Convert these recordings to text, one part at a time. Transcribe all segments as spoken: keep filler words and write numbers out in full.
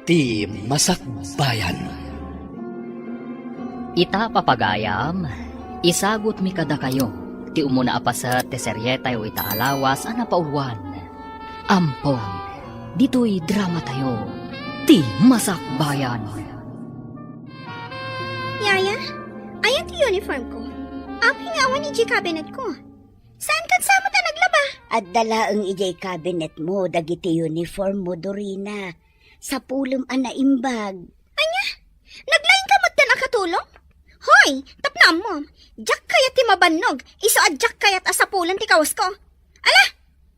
Ti Masakbayan. Ita, papagayam, isagutmi kadakayo ti umuna a paset ti serietayo ita a lawas a napauluan. Ampon, ditoy dramatayo, Ti Masakbayan. Yaya, ayan ti uniform ko. Apay nga awan idiay cabinet ko? Saan ket sa met a naglaba? Adda laeng idiay cabinet mo dagiti uniform mo, Dorina. Sapulem a naimbag. Ania? Naglaingka met a katulong? Hoy, tapno ammom, diak kayat ti mabannog, isu a diak kayat a sapulen ti kawasko. Ala,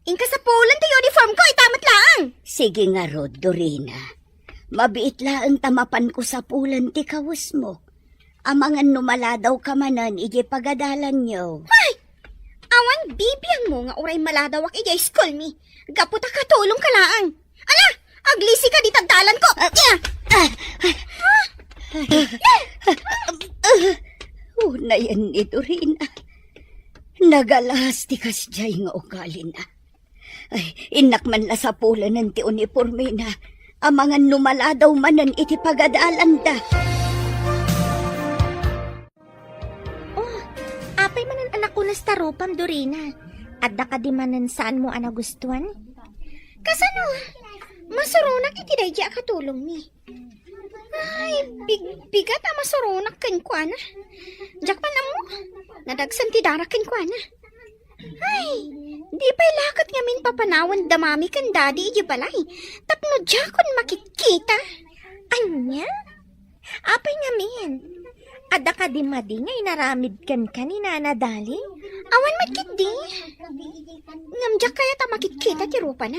inka sapulen ti uniform ko, ita met laeng. Sige ngarud, Dorina. Mabiit laeng ta mapanko sapulen ti kawesmo. Amangan no maladawka manen idiay pagadalanyo. Ay! Awan bibiangmo nga uray maladawak idiay school mi. Gapu ta katulongka laeng. Ala, aglisika dita dalan ko. Ah, ah, ah. Unayen ni Dorina. Nagalas ti kasdiay nga ugalina. Ay, innak man la sapulenen ti unipormena. Amangan no maladaw manen iti pagadalanda. Oh, apay manen a nakunas ta rupam, Dorina? Adda kadi manen saanmo a nagustuan? Kasano? Masuronak iti daydi a katulongmi. Ay, big-, bigat a masuronak kenkuana. Diak man ammo, nadagsen ti dara kenkuana. Ay, di pay la ket ngamin papanawan da Mami ken Daddy idiay balay tapno diakon makitkita. Ania? Apay ngamin? Adda kadi madi nga inaramid kenka ni Nana Dali? Awan met ketdi. Ngem diak kayat a makitkita ti rupana.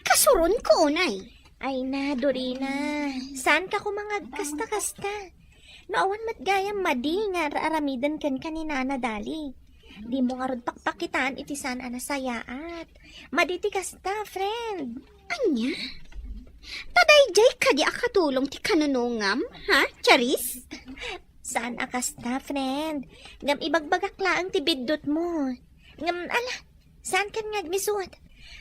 Kasuronko unay. Ay na, Dorina. Saanka koma nga agkasta-kasta? No awan met gayam madi nga ar-aramiden kenka ni Nana Dali, dimo ngarud pakpakitaan iti saan a nasayaat. Madi ti kasta, friend. Ania? Ta daydiay kadi a katulong ti kanunongam, ha, Charis? Saan a kasta, friend. Ngem ibagbagak laeng ti biddutmo. Ngem, ala, saankan nga agmisut?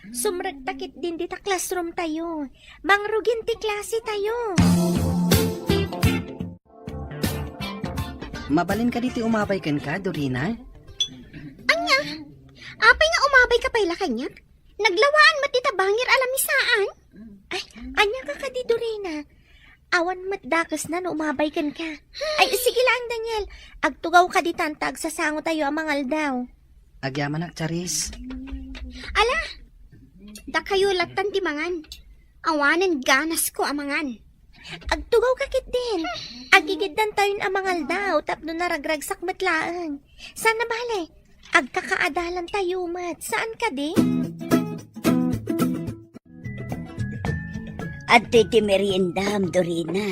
Sumrekta ketdin dita classroom tayo. Mangrugin ti klase tayo. Mabalin kadi ti umabay kenka, Dorina? Ania? Apay nga umabayka pay la kaniak? Naglawaan met dita bangir a lamisaan. Ay, ania ka kadi, Dorina? Awan met dakesna no umabay kenka. Ay, sige laeng, Daniel. Agtugawka ditan ta agsasango tayo a mangaldaw. Agyamanak, Charis. Ala, dakayo lattan ti mangan. Awanen ganasko a mangan. Agtugawka ketdin. Agigiddan tayon a mangaldaw tapno naragragsak met laeng. Saan a bale, agkakaadalan tayo met. Saan kadi? Adtoy ti meriendam, Dorina.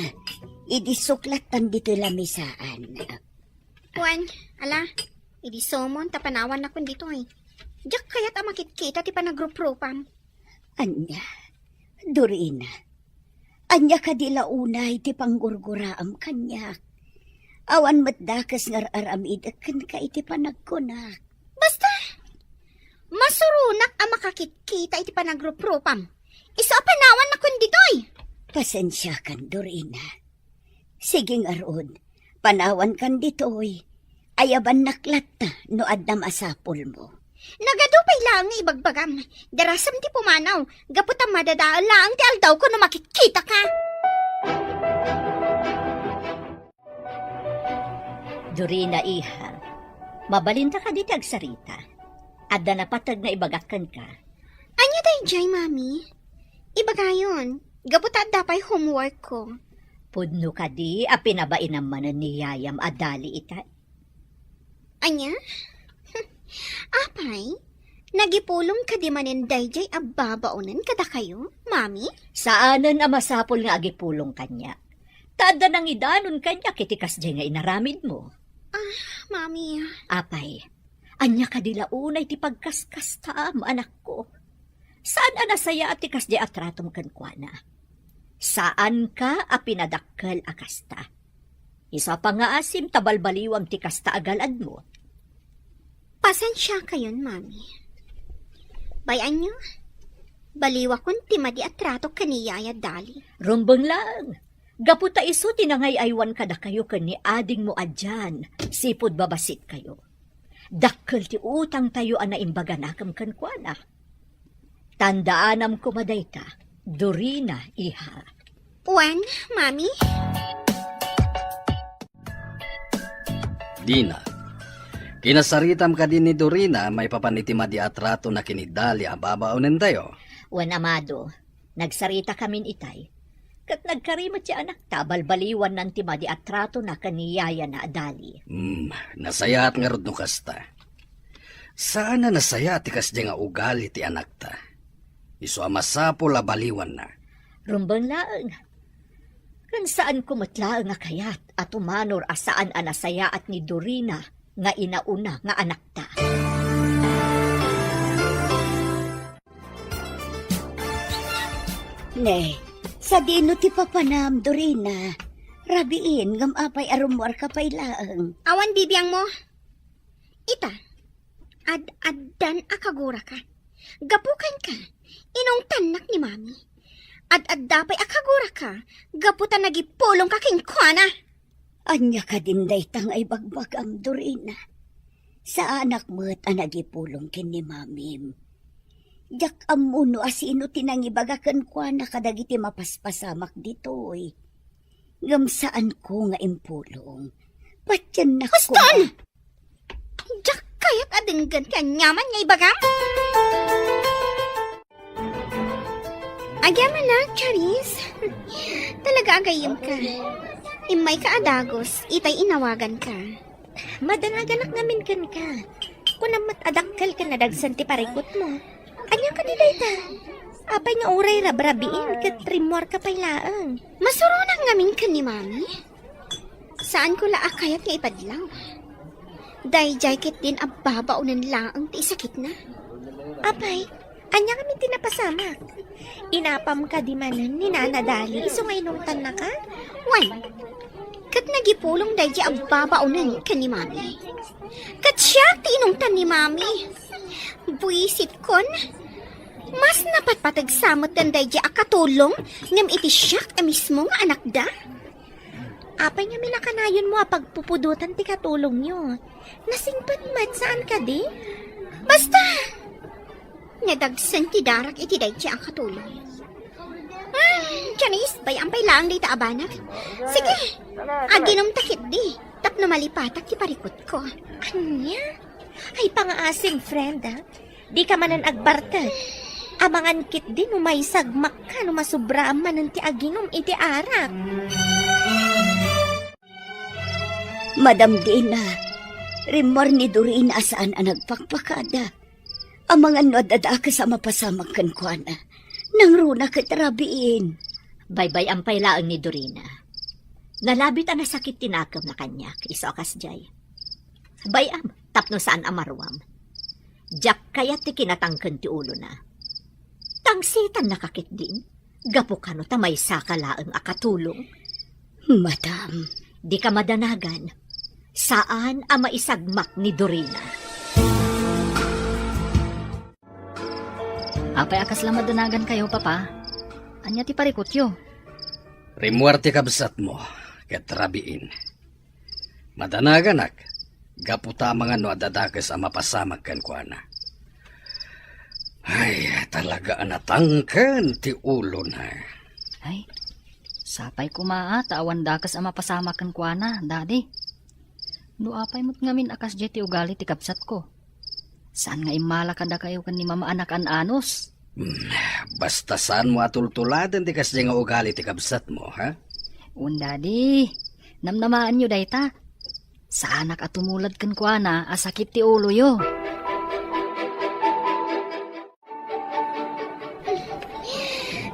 Idi suklattan ditoy lamisaan. Wen, ala, idi sumon ta panawannakon ditoy. Diak kayat a makitkita ti panagruprupam. Ania, Dorina, ania kadi la unay ti panggurguraam kaniak? Awan met dakes nga ar-aramidek kenka iti panagkunak. Basta, masuronak a makakitkita iti panagruprupam. Isu a panawannakon ditoy. Pasensiakan, Dorina. Sige ngarud, panawankan ditoy. Ayabannak latta no adda masapulmo. Nagadu pay laeng nga ibagbagam. Darasem ti pumanaw, gapu ta madadael laeng ti aldawko no makitkitaka. Dorina, iha, mabalinta kadi ti agsarita? Adda napateg nga ibagak kenka. Ania daydiay, Mami? Ibagayon, gapu ta adda pay homework ko. Pudno kadi a pinabainam manen ni yayam a dali ita? Ania? Apay, nagipulong kadi manen daydiay a babaonen kadakayo, Mami? Saanen a masapul nga agipulong kaniak. Ta adda nangidanon kaniak iti kasdiay nga inaramidmo. Ah, Mami. Apay, ania kadi la unay ti pagkaskastaam, anakko? Saan a nasayaat ti kasdiay a tratom kenkuana. Saanka a pinadakkel a kasta. Isu a pangngaasim ta balbaliwam ti kasta a gal-admo. Pasensiakayon, Mami. Bay-anyo, Baliwakon ti madi a trato ken ni Yaya Dali. Rumbeng laeng. Gapu ta isu ti nangay-aywan kadakayo ken ni adingmo a Jan, sipud babasitkayo. Dakkel ti utangtayo a naimbaganakem kenkuana. Tandaanam koma dayta, Dorina, iha. Wen, Mami? Dina, kinasaritam kadi ni Dorina maipapan iti madi a tratona ken ni Dali a babaonentayo? Wen, Amado, nagsaritakamin itay. Ket nagkari met ti anakta, balbaliwannan ti madi a tratona ken ni yayana a Dali. Hmm, nasayaat ngarud no kasta. Saan a nasayaat ti kasdiay nga ugali ti anakta. Isu a masapul a baliwanna. Rumbeng laeng. Ken saanko met laeng a kayat a tumanor a saan a nasayaat ni Dorina nga inauna nga anakta. Ne, sadino ti papanam, Dorina? Rabiin, ngem apay a rummuarka pay laeng? Awan bibiangmo. Ita, ad-addan a kaguraka. Gapu kenka, inungtannak ni Mami. Ad-adda pay a kaguraka, gapu ta nagipulongka kenkuana. Ania kadin dayta nga ibagbagam, Dorina? Saanak met a nagipulong ken ni Mamim. Diak ammo no asino ti nangibaga kenkuana kadagiti mapaspasamak ditoy. Ngem saanko nga impulong. Patiennak koma. Huston! Diak kayat a denggen ti aniaman nga ibagam. Agyamanak, Charis. Talaga agayem ka. Immay ka a dagus, itay inawagan ka. Madanaganak ngamin kenka. Kunam met a dakkel ken nadagsen ti parikutmo. Ania kadi dayta? Apay nga uray rabrabiin ket rimmuarka pay laeng? Masuronak ngamin ken ni Mami. Saanko la a kayat nga ipadlaw. Daydiay ketdin a babaonen laeng ti isakitna. Apay, ania ngamin ti napasamak? Inapam kadi manen ni Nana Dali isu nga inungtannaka? Wen, ket nagipulong daydiay a babaonen ken ni Mami. Ket siak ti inungtan ni Mami. Buisitkon, mas napatpateg sa metten daydiay a katulong ngem iti siak a mismo nga anakda. Apay ngamin a kanayonmo a pagpupudotan ti katulongyo? Nasingpet met, saan kadi? Basta! Nadagsen ti darak iti daydiay a katulong. Ah, Janice, bay-am pay laeng dayta a banag. Sige, aginumta ketdi, tapno malipatak ti parikutko. Ania? Ay, pangaasim, friend, ah. Dika manen agbartek. Amangan ketdi no maisagmakka no masubraam manen ti aginum iti arak. Madam Dina, rimmuar ni Dorina a saan a nagpakpakada. Amangan no adda dakes a mapasamak kenkuana. Nangruna ket rabiin. Baybay-am pay laeng ni Dorina. Nalabit a nasakit ti nakemna kaniak, isu a kasdiay. Bay-am, tapno saan a maruam. Diak kayat ti kinatangken ti ulona. Tangsitan nakakit din, gapu kano ta maysaka laeng a katulong. Madam. Dika madanagan. Saan a maisagmak ni Dorina. Apay a kasla madanagan kayo, Papa? Ania ti parikutyo? Rimmuar ti kabsatmo, ket rabiin. Madanaganak, gapu ta amangan no adda dakes a mapasamak kenkuana. Ay, talaga a natangken ti ulona. Ay, sapay koma a ta awan dakes a mapasamak kenkuana, Daddy. No apay met ngamin a kasdiay ti ugali ti kabsatko. Saan nga immala kadakayo ken ni Mama a nakaan-anos? Hmm, basta saanmo a tultuladen ti kasdiay nga ugali ti kabsatmo, ha? Wen, Daddy. Namnamaenyo dayta. Saanak a tumulad kenkuana a sakit ti uloyo.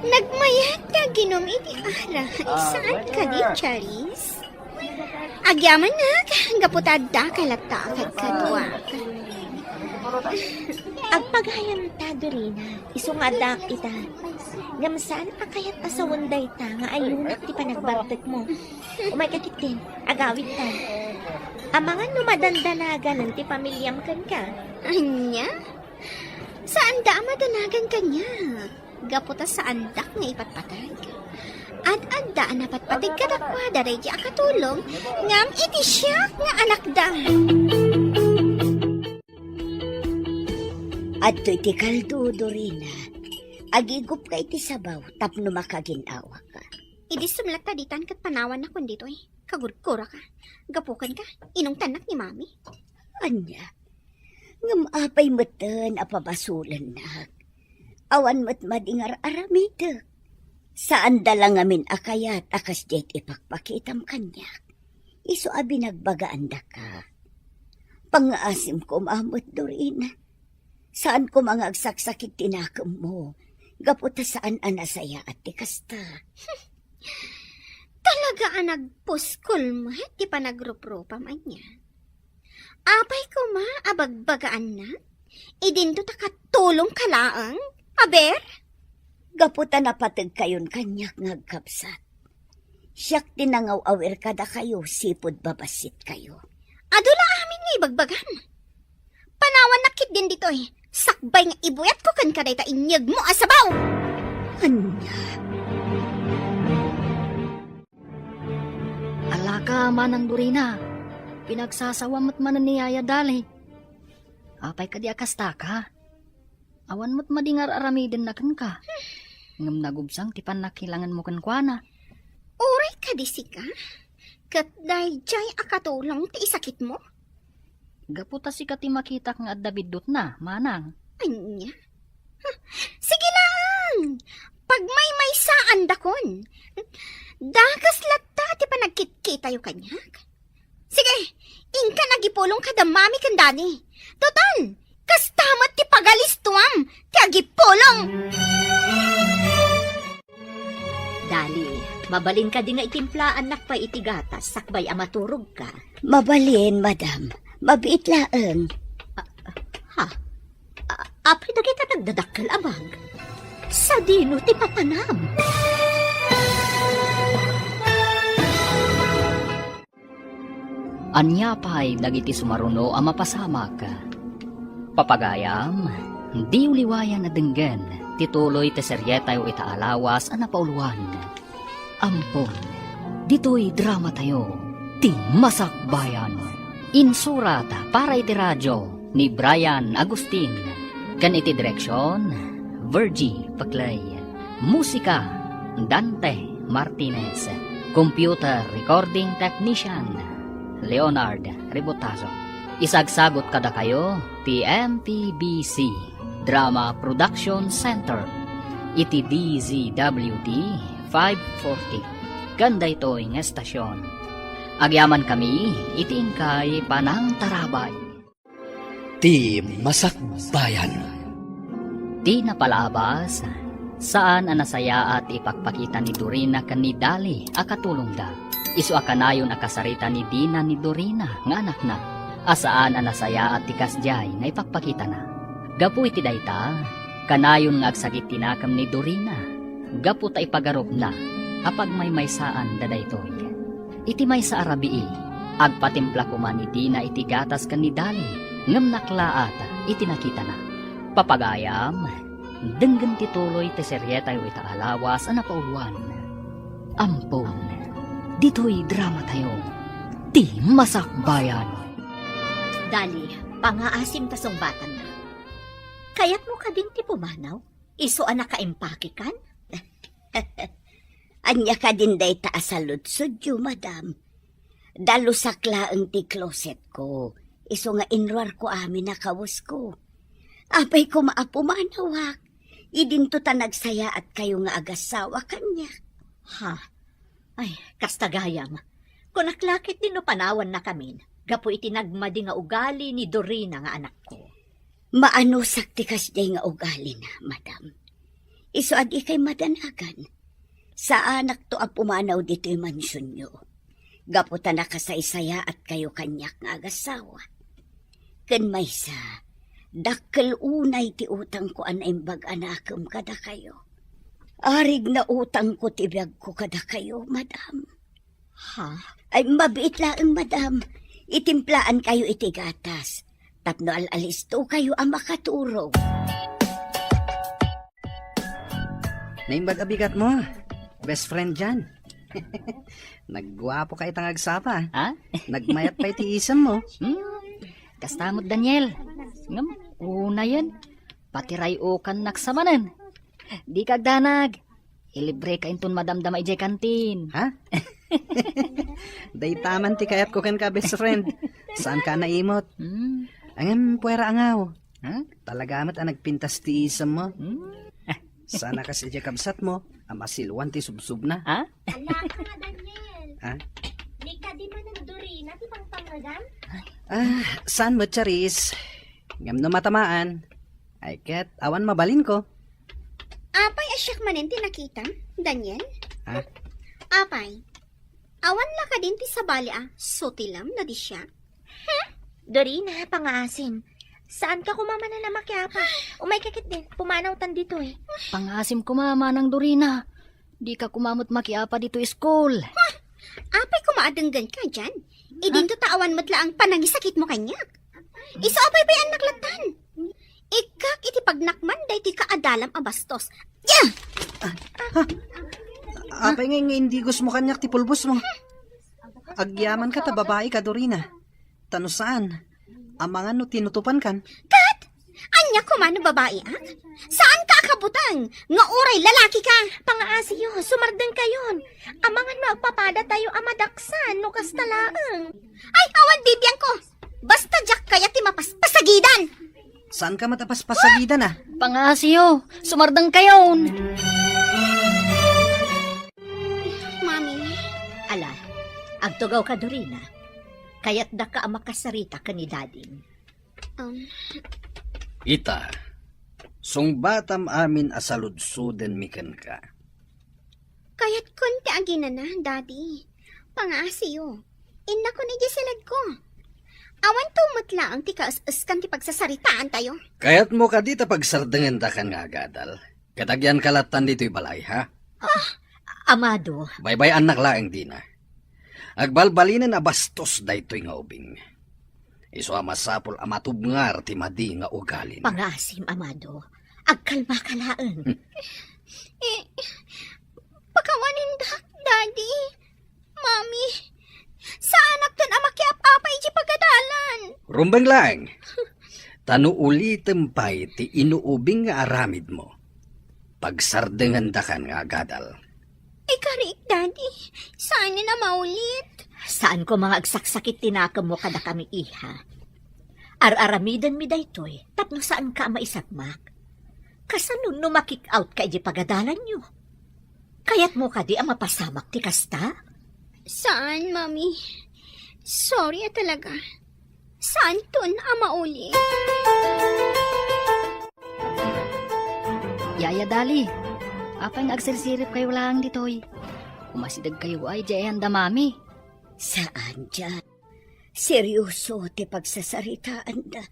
Nagmayat ti aginum iti arak. Saan kadi, Charis? Agyamanak, gapu ta adda ka latta a kadkaduak. Agpagayam ta, Dorina, isu nga addaak ita. Ngem saan a kayat a sawen dayta nga ayunak ti panagbartekmo. Umayka ketdin, agawidta. Amangan no madandanaganen ti pamiliam kenka. Ania? Saanda a madanagan kaniak. gapu ta saandak nga ipatpateg. Ad-adda a napatpateg kadakuada daydi a katulong, ngem iti siak nga anakda. Adtoy ti kaldo, Dorina. Agigupka iti sabaw tapno makagin-awaka. Idi sumlatta ditan ket panawannakon ditoy. Kagurguraka. Gapu kenka, inungtannak ni Mami. Ania? Ngem apay metten a pabasolennak? Awan met madingar aramidek. Saanda la ngamin a kayat a kasdiay ti ipakpakitam kaniak. Isu a binagbagaandaka. Pangngaasim koma met, Dorina. Saan koma nga agsaksakit ti nakemmo, gapu ta saan a nasayaat ti kasta. Talaga a nagpuskol met ti panagruprupam ania. Apay koma a bagbagaannak? Idinto ta katulongka laeng? Aber? Gapu ta napategkayon kaniak nga agkabsat. Siak ti nangaw-awir kadakayo, sipud babassitkayo. Adu la amin nga ibagbagam. Panawannak ketdin ditoy, sakbay nga ibuyatko kenka dayta inyegmo a sabaw. Ania? Alaka, Manang Dorina. Pinagsasawa met manen ni Yaya Dali. Apay kadi a kastaka? Awan met madingar aramidenna kenka. Ngem nagubsang ti pannakilangenmo kenkuana. Uray kadi sika? Ket daydiay a katulong ti isakitmo? Gapu ta sika ti makitak nga adda biddutna, Manang. Ania? Huh, sige lang! Pagmaymaysaandakon. Dakes latta ti panagkitkitayo kaniak. Sige, inkan agipulong kada Mami ken Daddy. Total, kasta met ti pagalistuam ti agipulong. Dali, mabalin kadi nga itimplaannak pay iti gatas sakbay a maturogka? Mabalin, madam. Mabiit laeng. Ah, ha? Ah, apay dagita nagdadakkel a bag? Sadino ti papanam? Ania pay dagiti sumaruno a mapasamak? Papagayam, diyo liwayan a denggen ti tuloy ti serietayo ita a lawas a napauluan. Ampon, ditoy dramatayo, Ti Masakbayan. Insurat para iti radio ni Brian Agustin, ken iti direksion, Virgie Paclay. Musika, Dante Martinez. Computer recording technician, Leonard Ributazo. Isagsagut kadakayo ti M P B C Drama Production Center iti D Z W T five forty ken daytoy nga estasion. Agyamankami iti inkay panangtarabay. Ti Masakbayan. Ti napalabas, saan a nasayaat ti ipakpakita ni Dorina ken ni Dali a katulongda. Isu a kanayon a kasarita ni Dina ni Dorina nga anakna, a saan a nasayaat ti kasdiay nga ipakpakitana. Gapu iti dayta, kanayon nga agsakit ti nakem ni Dorina, gapu ta ipagarupna a pagmaymaysaanda daytoy. Iti maysa a rabii, agpatimpla koma ni Dina iti gatas ken ni Dali, ngem naklaat iti nakitana. Papagayam, denggen ti tuloy ti serietayo ita a lawas a napauluan. Ampon, ditoy dramatayo, Ti Masakbayan. Dali, pangaasim ta sungbatanna. Kayatmo kadin ti pumanaw? Isu a nakaimpakekan? Ania kadin dayta a saludsodyo, madam? Dalusak laeng ti closetko, isu nga inruarko amin a kawesko. Apay koma a pumanawak, idinto ta nagsayaattayo nga agassawa kaniak. Ha? Ay, kasta gayam. Kunak la ketdi no panawannakamin, gapu iti nagmadi nga ugali ni Dorina nga anakko. Maanusak ti kasdiay nga ugalina, madam. Isu a dikay madanagan. Saanakto a pumanaw ditoy mansionyo. Gapu ta nakasaysayaatkayo kaniak nga agassawa. Ken maysa, dakkel unay ti utangko a naimbag a nakem kadakayo. Arig na utangko ti biagko kadakayo, madam. Ha? Ay, mabiit laeng, madam. Itimplaankayo iti gatas tapno al-alistokayo a makaturog. Naimbag a bigat mo, best friend Jan. Nagguapo ka ita nga agsapa. Ha? Nagmayat pay ti isem mo. Hmm? Kasta met, Daniel. Ngem, unayen, patiray-okannak sa manen. Di ka agdanag. Ilibre ka inton madamdama idiay kantin. Ha? Dayta man ti kayatko kenka, best friend. Saan ka naimot? Hmm. Ngem, puera angaw. Ha? Talaga met a nagpintas ti isem mo. Hmm? Sana kas idiay kabsat mo, a masiluan ti subsubna. Ha? Ala ka nga, Daniel. Ha? Di ka di man nagdurina ti pangpangagam? Ah, saan mo, Charis? Ngem no matamaan, ay ket awan mabalinko. Apay, a siak manen ti nakitam, Daniel? Ha? Apay, awan la kadin ti sabali a sutilem no di siak? Hmm? Dorina, pangaasim. Saan ka koma manen a makiapa? Umay ka ketdin, pumanawtan ditoy. Pangaasim koma, Manang Dorina. Di ka koma met makiapa ditoy school. Huh? Apay koma a denggenka, Jan? Idinto ta awan met laeng panangisakit mo kaniak. Isu a paypayannak lattan. Ikkak iti pagnakman daytoy kaadalam a bastos. Yeah! Apay nga, nga indigos mo kaniak ti pulbos mo? Agyaman ka ta babai ka, Dorina. Ta no saan, amangan no tinutupan kan. Kat? Ania koma no babaiak? Saan ka a kabuteng nga uray lalaki ka? Pangaasiyo, sumardeng kayon. Amangan no agpapadatayo a madaksan no kasta laeng. Ay, awan bibiangko. Basta diak kayat ti mapaspasagidan. Saan ka met a paspasagidan, a? Pangaasiyo, sumardeng kayon. Mami. Ala, agtugaw ka, Dorina. Kayatdaka a makasarita ken ni Dadim. Um. Ita, sungbatam amin a saludsodenmi kenka. Kayatkon ti aginana, Daddy. Pangaasiyo. Innakon idiay siledko. Awan to met laeng ti kaes-eskan ti pagsasaritaantayo. Kayatmo kadi ta pagsardengendakan nga agadal? Ket agyanka lattan ditoy balay, ha? Ah, Amado. Baybay-annak laeng dina. Agbalbalinen a bastos daytoy nga ubing. Isu a masapul a matubngar ti madi nga ugalina. Pangaasim, Amado. Agkalmaka laeng. Eh, pakawanindak, Daddy. Mami, saanakton a makiap-apa iti pagadalan. Rumbeng laeng. Ta no ulitem pay ti inuubing nga aramidmo, pagsardengendakan nga agadal. Ikariik, Daddy. Saanen a maulit. Saan koma nga agsaksakit ti nakemmo kadakami, iha. Ar-aramidenmi daytoy tapno saanka a maisagmak. Kasano no makik-out ka iti pagadalanyo? Kayatmo kadi a mapasamak ti kasta? Saan, Mami. Sorry a talaga. Saanton a maulit. Yaya Dali, apay nga agsirsiripkayo laeng ditoy? Umasidegkayo a idiay ayan da Mami. Saan, Jan. Seryoso ti pagsasaritaanda.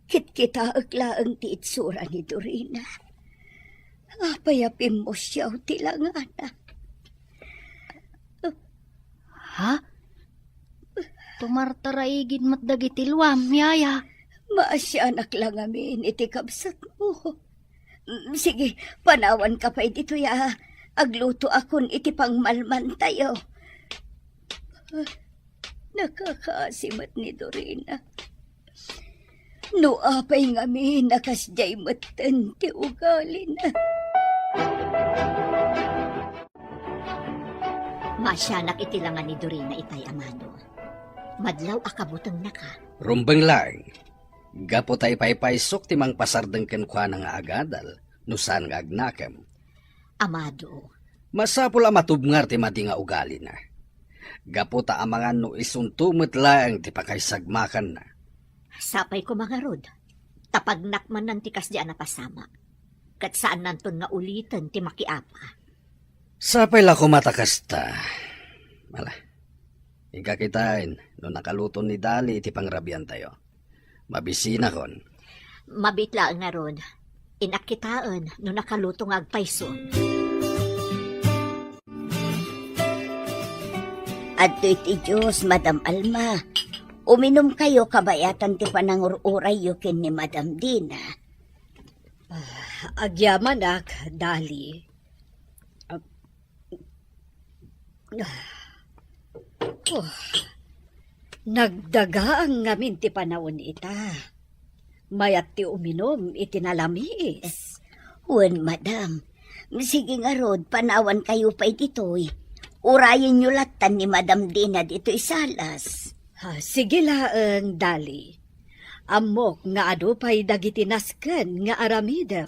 Kitkitaek laeng ti itsura ni Dorina. Apay a pimmusiaw ti langana. Ha? Tumartaraigid met dagiti luam, yaya. Maasianak la ngamin iti kabsatmo. Mm, sige, panawanka pay ditoy a aglutoakon iti pangmalmantayo. Nakakaasi met ni Dorina. No apay ngamin a kasdiay metten ti ugalina. Maasianak iti langa ni Dorina itay, Amado. Madlaw a kabutengnaka. Rumbeng laeng. Gapu ta ipaypaysok ti mangpasardeng kenkuana nga agadal, no saan nga agnakem. Amado. Masapul a matubngar ti madi nga ugalina. Gapu ta amangan no isunto met laeng ti pakaisagmakanna. Sapay koma ngarud, ta pagnakmanan ti kasdi a napasamak, ket saannanton nga uliten ti makiapa. Sapay la koma ta kasta. Ala, inka kitaen no nakaluton ni Dali iti pangrabiantayo. Mabisinakon. Mabiit laeng ngarud. Innak kitaen no nakaluto nga agpayso. Adtoy ti Dios, Madam Alma. Uminumkayo kabayatan ti panangur-urayyo ken ni Madam Dina. Ah, Agyamanak, Dali. Ah, oh. Nagdagaang ngamin ti panawen ita. Mayat ti uminum iti nalamiis. Wen, madam. Sige ngarud, panawankayo pay ditoy. Urayenyo lattan ni Madam Dina ditoy salas. Ah, sige laeng, Dali. Ammok nga adu pay dagiti nasken nga aramidem.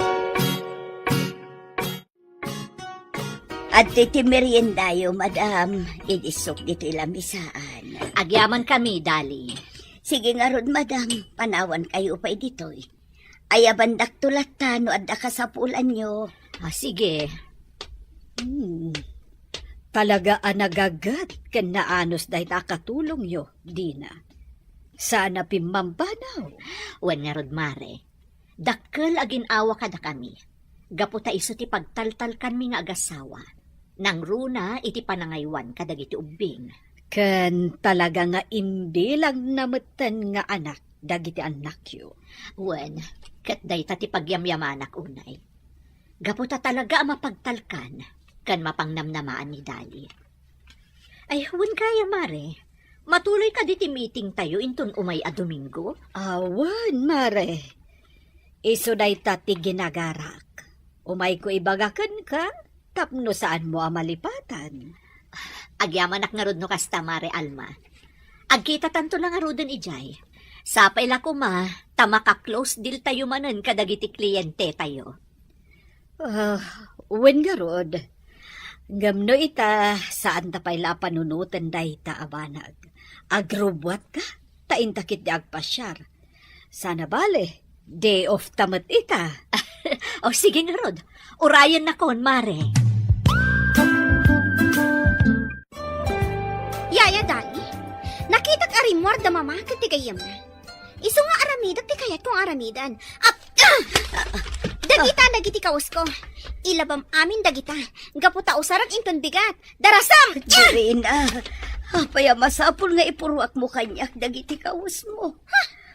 Adtoy ti meriendayo, madam. Idisok ditoy lamisaan. Agyamankami, Dali. Sige ngarud, madam. Panawankayo pay ditoy. Ayabandakto latta no adda kasapulanyo. Ah, sige. Hmm. Talaga a nagaget ken naanus dayta a katulongyo, Dina. Saan a pimmampanaw. Wen ngarud, Mare. Dakkel a gin-awa kadakami. Gapu ta isu ti pagtaltalkanmi nga agasawa. Nangruna iti panangaywan kadagiti ubbing. Ken talaga nga imbilangna metten nga anak dagiti annakyo. Wen, ket dayta ti pagyamyamanak unay. Gapu ta talaga a mapagtalkan ken mapangnamnamaan ni Dali. Ay, wen gayam, Mare, matuloy kadi ti meeting tayo inton umay a Domingo? Awan, Mare. Isu dayta ti ginagarak. Umayko ibaga kenka, tapno saanmo a malipatan. Agyamanak ngarud no kasta, Mare Alma. Agkitatanto la ngaruden idiay. Sapay la koma, ta maka-close deal tayo manen kadagiti kliente tayo. Ah, wen ngarud. Ngem no ita, saan ta pay la a panunoten dayta a banag. Agrubbuatka, ta inta ketdi agpasiar. Sana bale, day off ta met ita. O, sige ngarud. Urayennakon, Mare. Yaya Dali, nakitak a rimmuar da Mama ken ti gayyemna. Isu nga aramidek ti kayatko nga aramiden. Ap-, ah! Dagita dagiti kawesko. Ilabam amin dagita. Gapu ta usarek inton bigat. Darasam! Dorina, apay a masapul nga ipuruakmo kaniak dagiti kawesmo?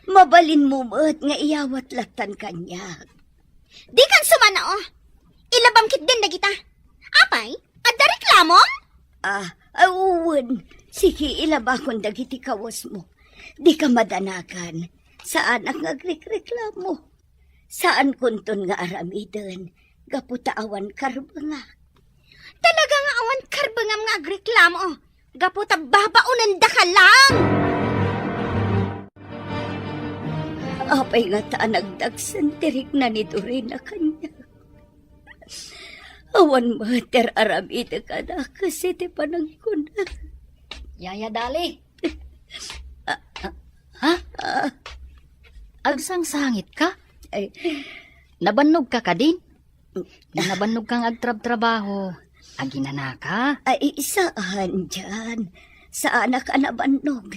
Mabalinmo met nga iyawat lattan kaniak. Dikan sumanao. Ilabam ketdin dagita. Apay, adda reklamom? Ah, ah, wen. Sige, ilabakon dagiti kawesmo. Dika madanagan. Saanak nga agrekreklamo. Saankonton nga aramiden gapu ta awan karbengak. Talaga nga awan karbengam nga agreklamo. Gapu ta babaonendaka laeng. Apay ngata a nagdagsen ti rikna ni Dorina kaniak? Awan met ti ar-aramidek a dakes iti panagkuna. Yaya Dali. Ah, ah. Ha? Ah. Agsangsangitka? Ay. Nabannogka kadin? Nabannogka nga agtrabtrabaho. Aginanaka? Ay, saan, Jan. Saanak a nabannog.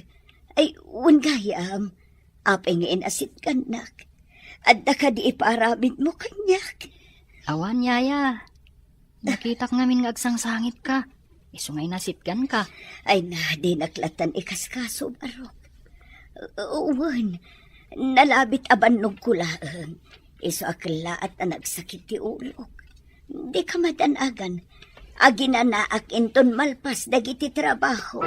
Ay, wen gayam. Apay nga inasitgannak? Adda kadi ipaaramidmo kaniak? Awan, yaya. Nakitak ngamin nga agsangsangitka. Isu nga inasitganka. Ay na, dinak lattan ikaskaso, barok. Wen, nalabit a bannogko laeng. Isu a kellaat a nagsakit ti ulok. Dika madanagan. Aginanaak inton malpas dagiti trabaho.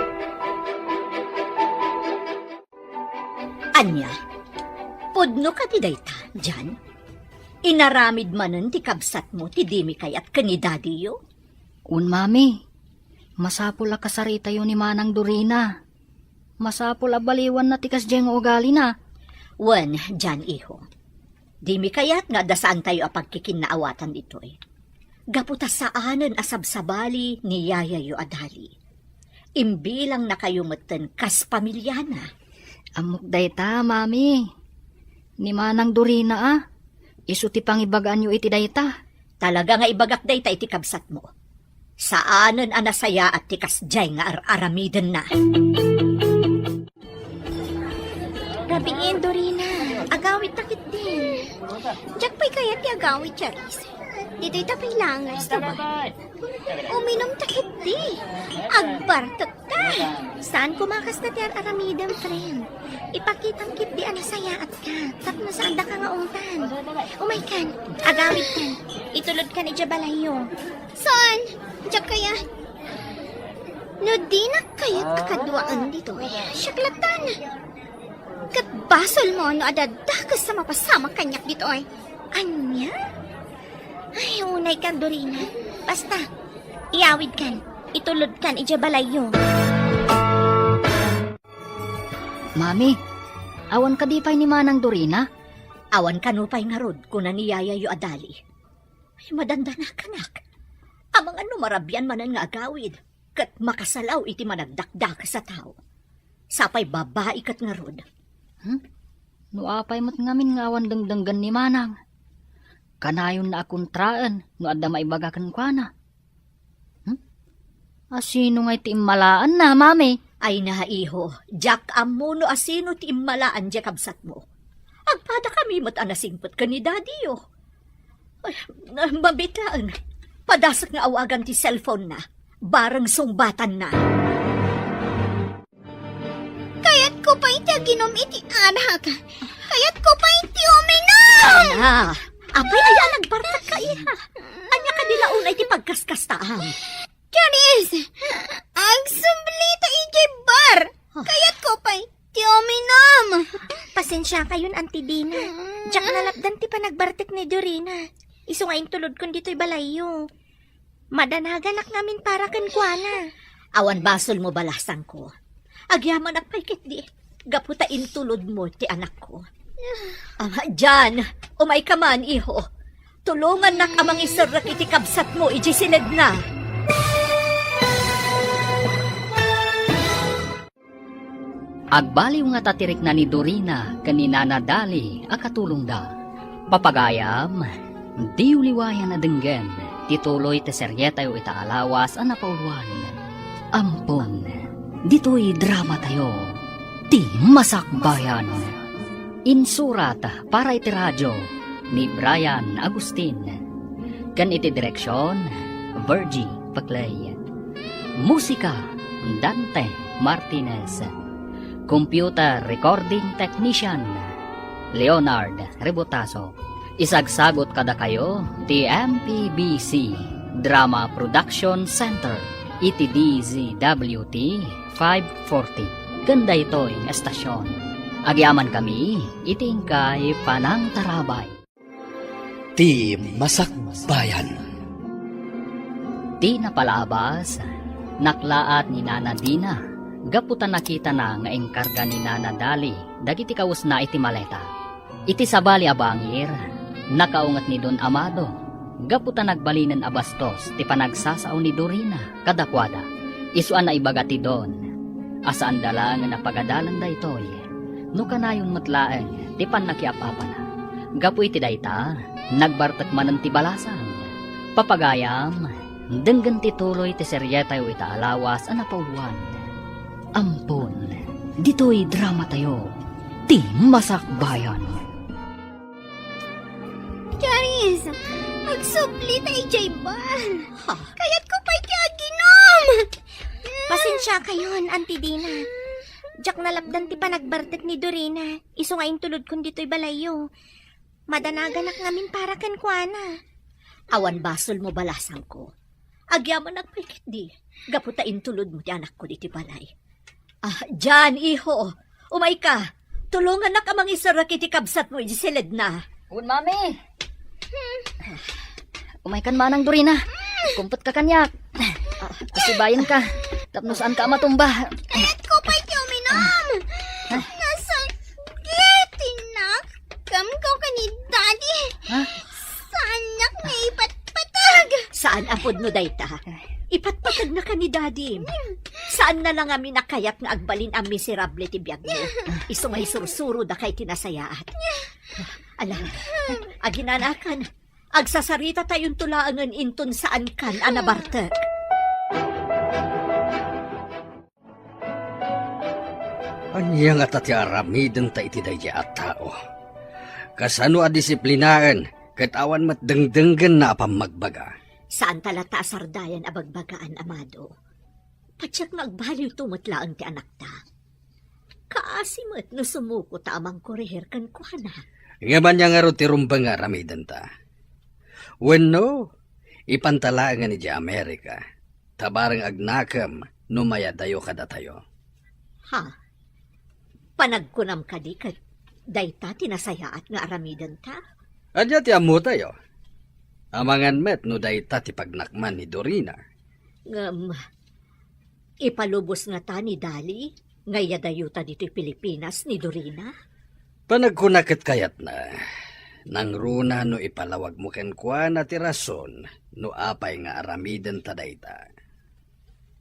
Ania? Pudno kadi dayta, Jan? Inaramid manen ti kabsatmo ti dimi kayat ken ni dadiyo? Wen, mami. Masapul a kasaritayo ni Manang Dorina. Masapul a baliwanna ti kasdiay nga ugalina. Wen, Jan, iho. Dimi kayat nga adda saantayo a pagkikinnaawatan ditoy. Gapu ta saanen a sabsabali ni yayayo a Dali. Imbilangnakayo metten kas pamiliana. Ammok dayta, mami. Ni Manang Dorina a. Isu ti pangibagaanyo iti dayta. Talaga nga ibagak dayta iti kabsatmo. Saanen a nasayaat ti kasdiay nga ar-aramidenna. Rabiin, Dorina. Agawidta ketdi. Diak pay kayat ti agawid, Charis. Ditoy ta pay langas, diba? Uminum ta ketdi. Agbartek ta. Saan ko makasta ti ar-aramidem, friend? Ipakitam ketdi a nasayaat ka. Tapno saan daka nga ungtan. Umay kan, agawid kan. Itulod kan idiay balayyo. Saan? Diak kayat. No dinak kayat a kaduaan ditoy, siak latan. Ket basolmo no adda dakes a mapasamak kaniak ditoy. Ania? Ay, unay kan, Dorina. Basta, iyawid kan, itulod kan idiay balayyo. Mami, awan kadi pay ni Manang Dorina? Awan kano pay ngarud, kuna ni yayayyo a Dali. Ay, madandanakanak. Amangan no marabian manen nga agawid, ket makasalaw iti managdakdakes a tao. Sapay babai ket ngarud. Hmm? No apay met ngamin nga awan dengdenggen ni Manang? Kanayonna a kontraen no adda maibaga kenkuana. Hmm? Asino ngay ti immalaanna, Mami? Ay na, iho, diak ammo no asino ti immalaan diay kabsatmo. Agpadakami met a nasingpet ken ni Daddy-yo. Ay, mabitaen. Padasek nga awagan ti cellphone-na. Bareng sungbatanna. Kayatko pay ti aginum iti arak. Kayatko pay ti uminum! Ah, apay aya nagbartekka, iha? Ania kadi la unay ti pagkaskastaam? Charis! Agsubli ta idiay bar! Kayatko pay ti uminum! Pasensiakayon, Auntie Dina. Diak nalapdan ti panagbartek ni Dorina. Isu nga intulodkon ditoy balayyo. Madanaganak ngamin para kenkuana. Awan basolmo, balasangko. Agyamanak pay ketdi, gapu ta intulodmo ti anakko. Ah, Jan, umayka man, iho. Tulongannak a mangiserrek iti kabsatmo idiay siledna. Agbaliw ngata ti rikna ni Dorina ken ni Nana Dali a katulongda. Papagayam, diyo liwayan a denggen ti tuloy ti serietayo ita a lawas a napauluan. Ampon, ditoy dramatayo, Ti Masakbayan. Insurat para iti radio ni Brian Agustin, ken iti direksion, Virgie Paclay. Musika, Dante Martinez. Computer recording technician, Leonard Rebotazo. Isagsagot kadakayo ti M P B C Drama Production Center iti D Z W T five forty ken daytoy nga estasion. Agyamankami iti inkay panangtarabay. Ti Masakbayan. Ti napalabas, naklaat ni Nana Dina gapu ta nakitana nga inkarga ni Nana Dali dagiti kawesna iti maleta. Iti sabali a bangir, nakaunget ni Don Amado gapu ta nagbalinen a bastos ti panagsasao ni Dorina kadakuada. Isu a naibaga ti Don a saanda laengen a pagadalan daytoy no kanayon met laeng ti pannakiap-apana. Gapu iti dayta, nagbartek manen ti balasang. Papagayam, denggen ti tuloy ti serietayo ita a lawas a napauluan. Ampon, ditoy dramatayo, Ti Masakbayan. Charis, agsubli ta idiay bar. Ha? Kayatko pay ti aginum. Pasensiakayon, Auntie Dina. Diak nalapdan ti panagbartek ni Dorina. Isu nga intulodkon ditoy balayyo. Madanaganak ngamin para kenkuana. Awan basolmo, balasangko. Agyamanak pay ketdi, gapu ta intulodmo ti anakko ditoy balay. Ah, Jan, iho, umayka. Tulongannak a mangiserrek iti kabsatmo idiay siledna. Wen, Mami. Umaykan, Manang Dorina. Kumpetka kaniak. Pasibayenka. Tapno saanka a matumba. Kayatko pay ti uminum. Ah. Nasakit ti nakemko ken ni Daddy. Ha? Saannak nga ipatpateg. Saan a pudno dayta? Ipatpategnaka ni Daddy. Saanna la ngamin a kayat nga agbalin a miserable ti biagmo. Isu nga isursuro daka iti nasayaat. Ala, aginanakan. Agsasaritatayon to laengen inton saankan a nabartek. Ania ngata ti aramidenta iti daydiay a tao? Kasano a disiplinaen ket awan met dengdenggenna a pammagbaga. Saanta latta a sardayan a bagbagaan, Amado. Patiek nga agbaliwto met laeng ti anakta. Kaasi met no sumuko ta a mangkorehir kenkuana. Ngem ania ngarud ti rumbeng nga aramidenta? Wenno, ipanta laengen idiay Amerika, ta bareng agnakem no mayadayo kadatayo. Ha? Panagkunam kadi ket dayta ti nasayaat nga aramidenta? Ania ti ammotayo? Amangan met no dayta ti pagnakman ni Dorina. Ngem, ipalubos ngata ni Dali nga iyadayota ditoy Pilipinas ni Dorina? Panagkuna ket kayatna, nangruna no ipalawagmo kenkuana ti rason no apay nga aramidenta dayta.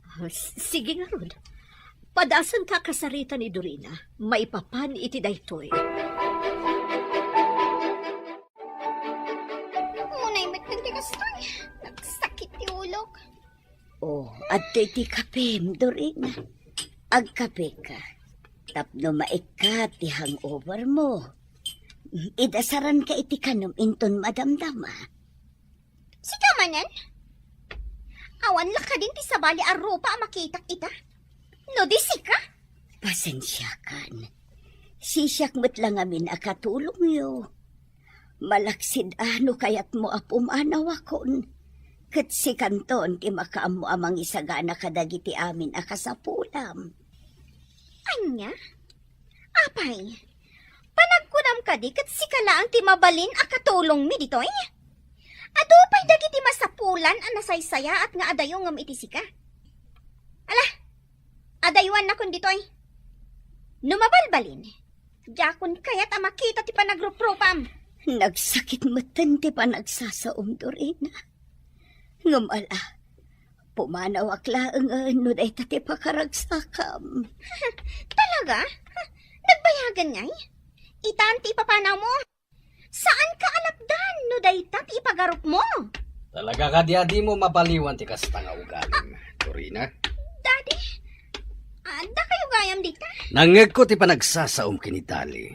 Ah, s-, sige ngarud. Padasenka a kasarita ni Dorina, maipapan iti daytoy. Unay met ti kastoy. Nagsakit ti ulok. Oh, adtoy ti kapem, Dorina. Agkapeka. Tapno maikkat ti hangover mo. Idasaranka iti kanem inton madamdama. Sika manen? Awan la kadin ti sabali a rupa a makitak ita? No di sika? Pasensiakan. Sisiak met la ngamin a katulongyo. Malaksid a no kayatmo a pumanawakon, ket sikanton ti makaammo a mangisagana kadagiti amin a kasapulam. Ania? Apay, panagkunam kadi ket sika laeng ti mabalin a katulongmi ditoy? Adu pay dagiti masapulan a nasaysayaat nga adayo ngem iti sika. Ala, adayuannakon ditoy. No mabalbalin, diakon kayat a makita ti panagruprupam. Nagsakit metten ti panagsasaom, Dorina. Ngem ala, pumanawak laengen no dayta ti pakaragsakam. Talaga? Nagbayagan ngay? Itan ti ipapanawmo? Saanka a lapdan no dayta ti ipagarupmo? Talaga kadi a dimo mabaliwan ti kasta nga ugalim, Dorina? Daddy, adda kayo gayam dita? Nangngegko ti panagsasaom ken ni Dali.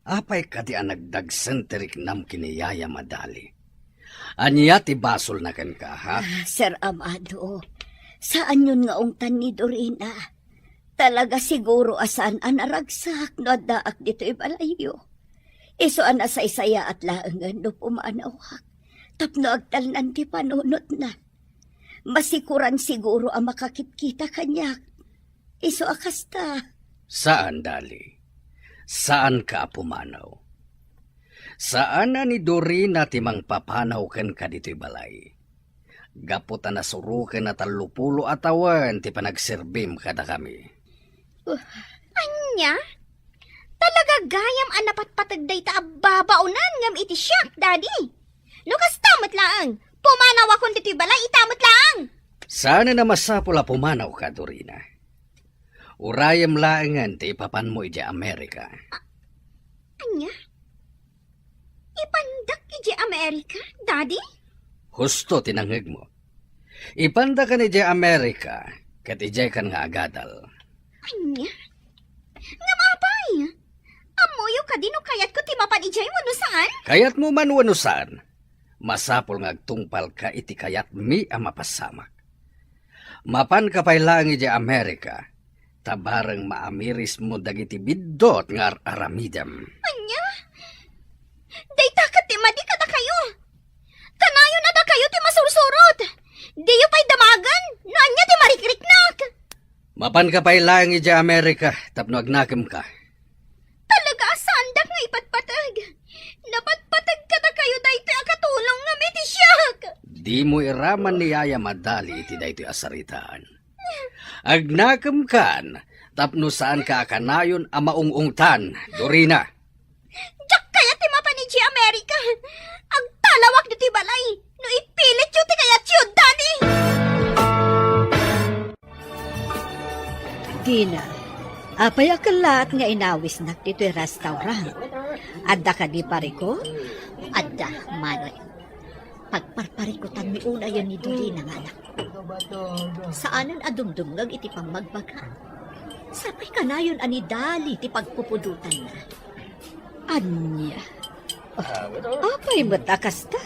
Apay kadi a nagdagsen ti riknam ken ni Yayam a Dali? Ania ti basolna kenka, ha? Ah, Sir Amado, saanyon nga ungtan ni Dorina. Talaga siguro a saan a naragsak no addaak ditoy balayyo. Isu a nasaysayaat laengen no pumanawak tapno agtalnan ti panunotna. Masikuran siguro a makakitkita kaniak. Isu a kasta. Saan, Dali. Saanka a pumanaw. Saan a ni Dorina ti mangpapanaw kenka ditoy balay. Gapu ta nasuroken a tallopulo a tawen ti panagserbim kadakami. Ania? Talaga gayam a napatpateg dayta a babaonan ngem iti siak, Daddy. No kasta met laeng, pumanawakon ditoy balay ita met laeng. Saanen a masapul a pumanawka, Dorina. Urayem laengen ti ipapanmo idiay Amerika. A-, ania? Ipandak idiay Amerika, Daddy? Husto ti nangngegmo. Ipandakan idiay Amerika, ket idiaykan nga agadal. Ania? Ngem apay? Ammoyo kadi no kayatko ti mapan idiay wenno saan? Kayatmo man wenno saan, masapul nga agtungpalka iti kayatmi a mapasamak. Mapanka pay laeng idiay Amerika, ta bareng maamirismo dagiti biddut nga ar-aramidem. Ania? Dayta ket ti madi kadakayo. Kanayon a dakayo ti masursurot. Diyo pay damagen no ania ti marikriknak. Mapanka pay laeng idiay Amerika tapno agnakemka. Talaga a saandak nga ipatpateg. Napatpateg kadakayo daytoy a katulong ngem iti siak. Dimo iraman ni Yayam a Dali iti daytoy a saritaan. Agnakemkan tapno saanka a kanayon a maung-ungtan, Dorina. Diak kayat ti mapan idiay Amerika. Agtalawak ditoy balay no ipilityo ti kayatyo, Daddy. Dina, apay a kellaat nga inawisnak ditoy restaurant? Adda kadi parikut? Adda, Manoy. Pagparparikutanmi unayen ni Dorina nga anak. Saanen a dumdumngeg iti pammagbaga. Sapay kanayon a ni Dali ti pagpupudotanna. Ania? Apay met a kasta?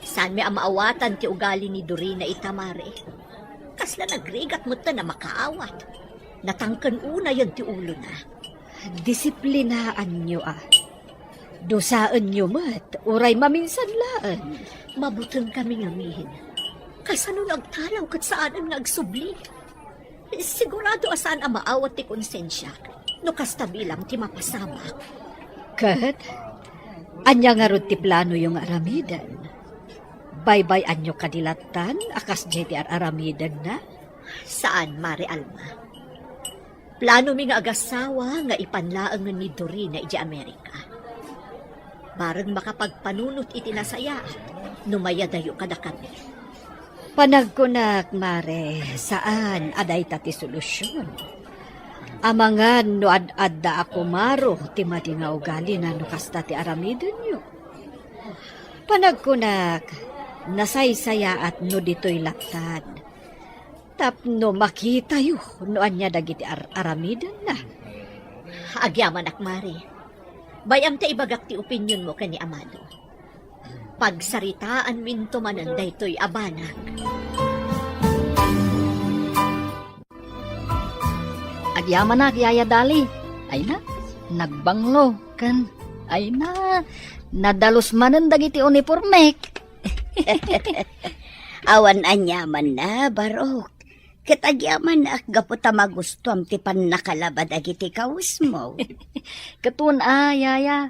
Saanmi a maawatan ti ugali ni Dorina ita, Mare. Kasla nagrigat metten a makaawat. Natangken unayen ti ulona. Disiplinaanyo a. Dusaenyo met, uray maminsan laeng. Mabutengkami ngamin. Kasano nagtalaw ket saanen nga agsubli? Sigurado a saan a maawat ti konsensiak no kasta bilang ti mapasamak. Ket, ania ngarud ti planoyo nga aramiden? Baybay-anyo kadi lattan a kasdiay ti ar-aramidenna? Saan, Mare Alma. Planomi nga agasawa nga ipan laengen ni Dorina idiay Amerika. Bareng makapagpanunot iti nasayaat no mayadayo kadakami. Panagkunak, Mare, saan a dayta ti solusion. Amangan no ad-adda a kumaro ti madi nga ugalina no kasta ti aramidenyo. Panagkunak, nasaysayaat no ditoy lattad. Tapno makitayo no ania dagiti ar-aramidenna. Agyamanak, Mare. Bay-am ta ibagak ti opinionmo ken ni Amado. Pagsaritaanminto manen daytoy a banag. Agyamanak, Yaya Dali. Ay na, nagbanglo. Ken, ay na, nadalus manen dagiti unipormek. Awan aniamanna, Barok. Ket agyamanak gapu ta magustuam ti pannakalaba dagiti kawesmo. Ket wen a, Yaya.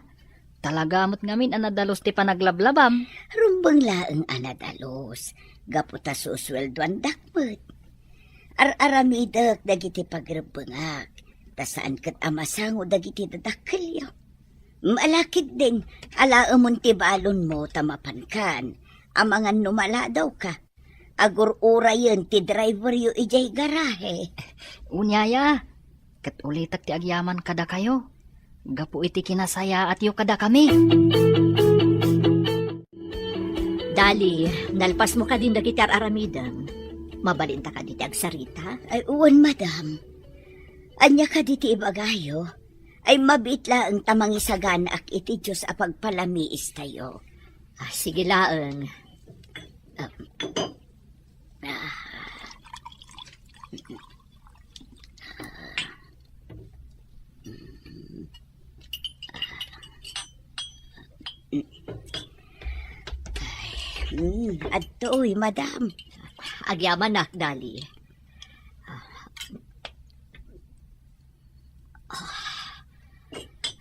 Talaga met ngamin a nadalus ti panaglablabam. Rumbeng laeng a nadalus, gapu ta susueldoandak met. Ar-aramidek dagiti pagrebbengak, ta saan ket a masango dagiti dadakkelyo. Malakid din, alaemon ti balonmo ta mapankan, amangan no maladawka. Agur-urayen ti driveryo idiay garahe. Unyaya, ket ulitek ti agyaman kadakayo, gapu iti kinasayaatyo kadakami. Dali, nalpasmo kadin dagiti ar-aramidem. Mabalinta kadi ti agsarita? Ay, wen, madam. Ania kadi ti ibagayo? Ay, mabiit laeng ta mangisaganaak iti Dios a pagpalamiistayo. Ah, sige laeng. Ah. Ah. Mm, adtoy, madam. Agyamanak, Dali.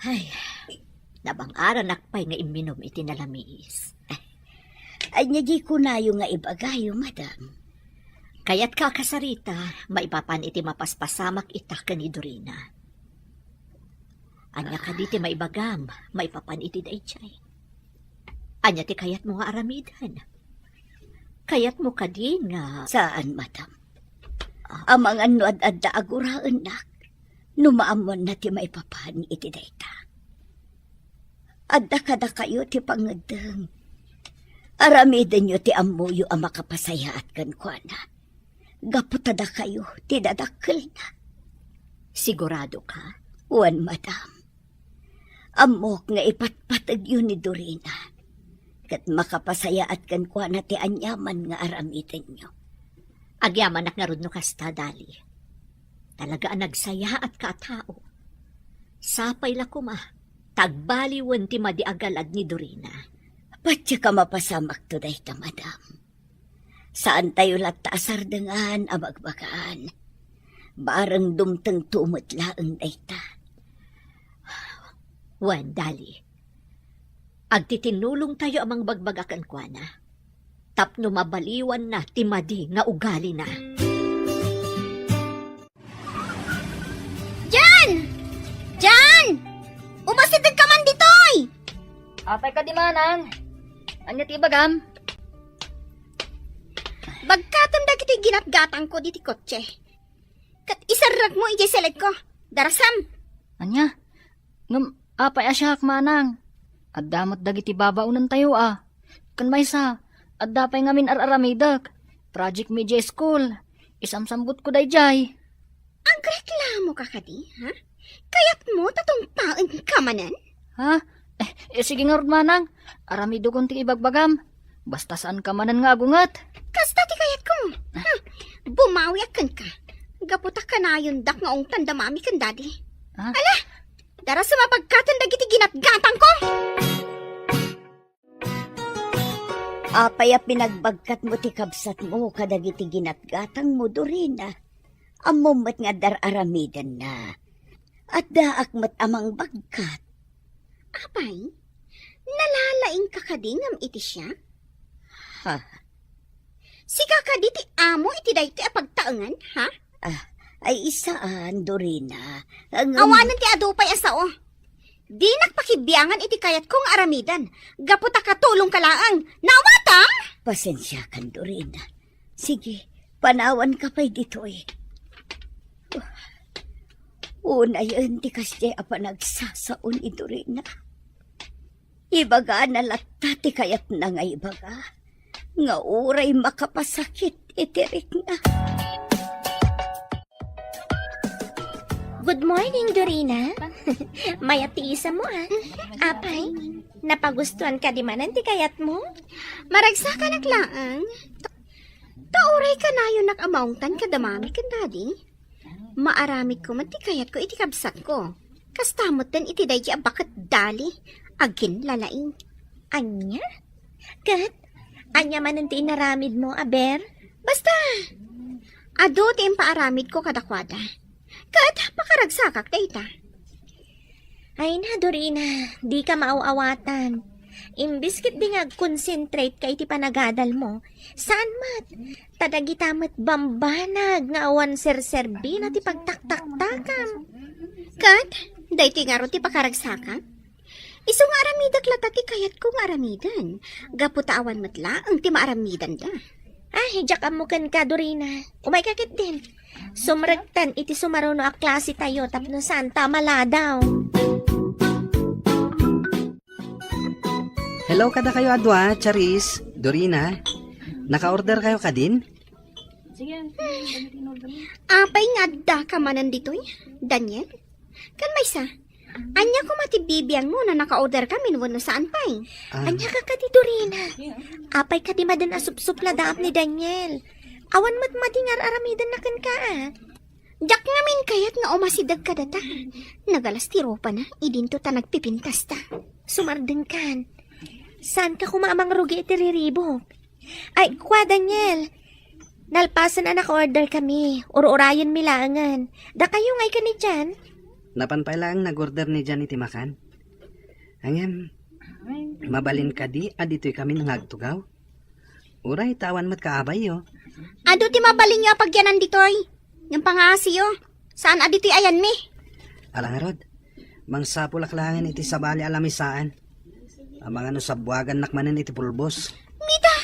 Ay, nabang-aranak pay nga imminum iti nalamiis. Ania di kunayo nga ibagayo, madam? Kayatka a kasarita, maipapan iti mapaspasamak ita ken ni Dorina. Ania kadi ti maibagam, maipapan iti daydiay? Ania ti kayatmo nga aramiden? Kayatmo kadi nga Saan, madam. Amangan no ad-adda a guraennak, no maammoanna ti maipapan iti dayta. Adda kadakayo ti pangeddeng. Aramidenyo ti ammoyo a makapasayaat kenkuana. Gapu ta dakayo ti dadakkelna. Sigurado ka? Wen, madam. Ammok nga ipatpategyo ni Dorina, ket makapasayaat kenkuana ti aniaman nga aramidenyo. Agyamanak ngarud no kasta, Dali. Talaga a nagsayaatka a tao. Sapay la koma, ta agbaliwen ti madi a galad ni Dorina. Patiek a mapasamakto dayta, madam. Saantayo latta a sardengan a bagbagaan. Bareng dumtengto met laeng dayta. Wen, Dali. Agtitinnulongtayo a mangbagbaga kenkuana tapno mabaliwanna ti madi nga ugalina. Jan! Jan! Umasidegka man ditoy! Apay kadi, manang? Ania ti ibagam? Bagkatem dagiti ginatgatangko diti kotse. Ket iserrekmo idiay selekko. Darasam. Ania? Ngem apay a siak, manang? Adda met dagiti babaonentayo a. Ken maysa, adda pay ngamin ar-aramidek. Project media school. Isamsambutko daydiay. Agreklamoka kadi, ha? Kayatmo ta tungpaenka manen? Ha? Eh, sige ngarud, manang. Aramidokon ti ibagbagam. Basta saanka manen nga agunget. Kasta ti kayatko. Hmm, bumawiak kenka. Gapu ta kanayondak nga ungtan da mami ken daddy. Ah? Ala, darasem a bagkaten dagiti ginatgatangko. Apay a pinagbagkatmo ti kabsatmo kadagiti ginatgatangmo, Dorina? Ammom met nga adda ar-aramidenna. Addaak met a mangbagkat. Apay, nalalaingka kadi ngem iti siak? Ha? Sika kadi ti amo iti daytoy a pagtaengan, ha? Ah, ay, saan, Dorina. Ngem awanen ti adu pay a sao. Dinak pakibiangan iti kayatko nga aramiden, gapu ta katulongka laeng. Naawatam? Pasensiakan, Dorina. Sige, panawanka pay ditoy. Unayen ti kasdiay a panagsasao ni Dorina. Ibagana latta ti kayatna nga ibaga, nga uray makapasakit iti rikna. Good morning, Dorina. Mayat ti isammo, ah. Apay, napagustuan kadi manen ti kayatmo? Maragsakanak laeng. Ta uray kanayonak a maungtan kada mami ken daddy. Maaramidko met ti kayatko iti kabsatko. Kasta metten iti daydi a baket dali, agin lalaing. Ania? Ket ania manen ti inaramidmo, aber? Basta, adu ti impaaramidko kadakuada. Ket pakaragsakak dayta. Ay na, Dorina, dika maaw-awatan. Imbes ketdi nga agconcentrate ka iti panagadalmo, saan met. Ta dagita met bambanag nga awan serserbina ti pagtaktaktakam. Ket, daytoy ngarud ti pakaragsakak? Isu nga aramidek latta ti kayatko nga aramiden, gapu ta awan met laeng ti maaramidenda. Ah, diak ammo kenka, Dorina. Umayka ketdin. Sumrektan iti sumaruno a klase tayo tapno saan ta maladaw. Hello kadakayo a dua, Charis, Dorina. Naka-order kayo kadin? Apay nga adda ka manen ditoy, Daniel? Ken maysa, ania koma ti bibiangmo no naka-order kamin wenno saan pay? Ah. Ania ka kadi, Dorina? Apay kadi maden a supsupladaam ni Daniel? Awan met madi nga ar-aramidenna kenka, a? Diak ngamin kayat nga umasideg kadata. Nagalas ti ropana, idinto ta nagpipintasta. Sumardengkan. Saanka koma a mangrugi iti riribuk? Ay, kua, Daniel. Nalpasen a naka-order kami. Ur-urayenmi laengen. Dakayo ngay ken ni Jan? Napan pay laeng nag-order ni Jan iti makan. Ngem, mabalin kadi a ditoy kami nga agtugaw? Uray ta awan met kaabayyo. Adu ti mabalinyo a pagyanan ditoy. Ngem pangaasiyo. Saan a ditoy ayanmi. Ala ngarud, mangsapulak laengen iti sabali a lamisaan. Amangan no sabbuagannak manen iti pulbos. Mita!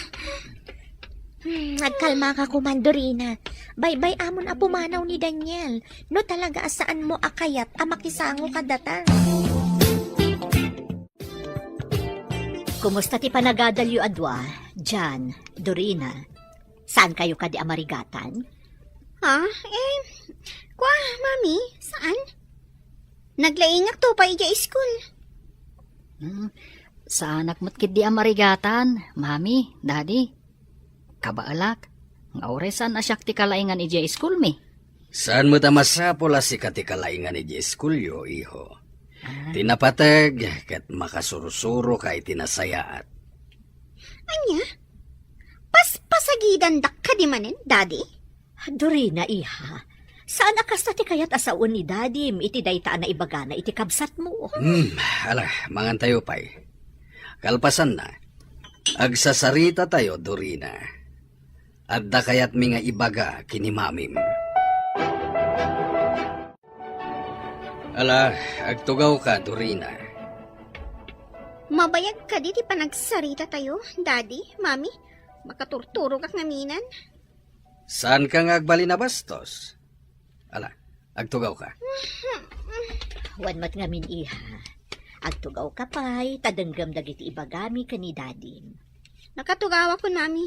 Hmm, agkalmaka koman, Dorina. Baybay-amon a pumanaw ni Daniel. No talaga a saanmo a kayat a makisango kadata. Kumusta ti panagadalyo a dua, Jan, Dorina? Saankayo kadi a marigatan? Ha? Eh, kua, Mami, saan? Naglaingakto pay idiay iskul. Hmm, saanak met ketdi a marigatan, Mami, Daddy. Kabaelak, nga uray saan a siak ti kalaingan idiay iskulmi. Saan met a masapul a sika ti kalaingan idiay iskulyo, iho. Ah. Ti napateg ket makasursuroka iti nasayaat. Ania? Paspasagidandak kadi manen, Daddy? Dorina, iha, saan a kasta ti kayat a sawen ni Dadim iti dayta a naibagana iti kabsatmo? Hmm, ala, mangantayo pay. Kalpasanna, agsasaritatayo, Dorina. Adda kayatmi nga ibaga ken ni Mamim. Ala, agtugawka, Dorina. Mabayag kadi ti panagsaritatayo, Daddy, Mami? Makaturturogak ngaminen. Saanka nga agbalin a bastos? Ala, agtugawka. Wen met ngamin, iha. Agtugawka pay, ta denggem dagiti ibagami ken ni Dadim. Nakatugawakon, Mami.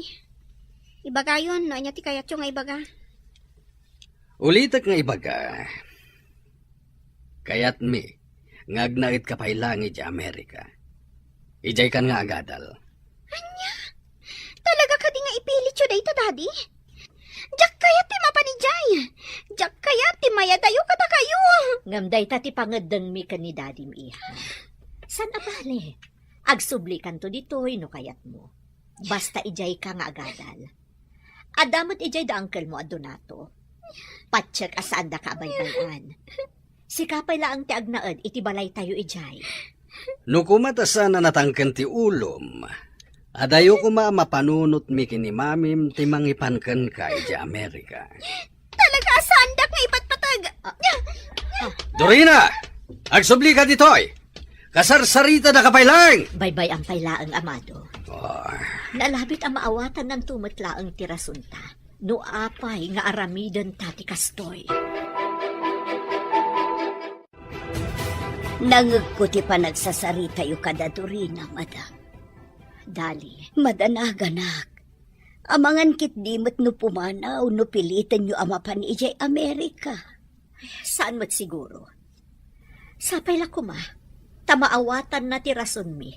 Ibagayon no ania ti kayatyo nga ibaga. Ulitek nga ibaga, kayatmi nga agnaedka pay laeng idiay Amerika. Idiaykan nga agadal. Ania? Talaga kadi nga ipilityo dayta, Daddy? Diak kayat ti mapan idiay. Diak kayat ti mayadayo kadakayo. Ngem dayta ti pangeddengmi ken ni Daddy, iha. Saan a bale? Agsublikanto ditoy no kayatmo. Basta idiayka nga agadal. Adda met idiay da uncle mo a Donato. Patiek a saandaka a baybay-an. Sika pay laeng ti agnaed iti balaytayo idiay. No koma ta saan a natangken ti ulom, adayo koma a mapanunotmi ken ni Mamim ti mangipan kenka idiay Amerika. Talaga a saandak nga ipatpateg. Ah. Dorina! Agsublika ditoy! Kasarsaritadaka pay laeng! Baybay-am pay laeng, Amado. Ah. Nalabit a maawatannanto met laeng ti rasonta. No apay nga aramidenta ti kastoy. Nangegko ti panagsasaritayo kada Dorina, madam. Dali. Madanaganak. Amangan ketdi met no pumanaw no pilitenyo a mapan idiay Amerika. Saan met siguro. Sapay la koma, ta maawatanna ti rasonmi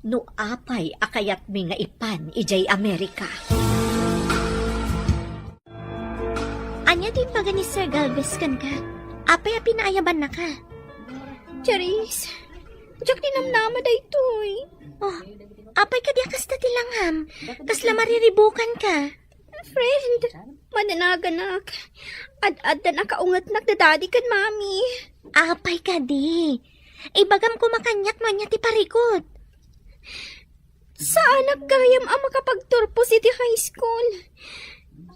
no apay a kayatmi nga ipan idiay Amerika. Ania ti imbaga ni Sir Galvez kenka? Apay a pinaayabannaka? Charis, diak ti namnama daytoy. Oh, apay kadi a kasta ti langam? Kasla mariribukanka? Friend, madanaganak. Ad-addan a kaungetnak da Daddy ken Mami. Apay kadi? Ibagam koma kaniak no ania ti parikut. Saanak gayam a makapagturpos iti high school.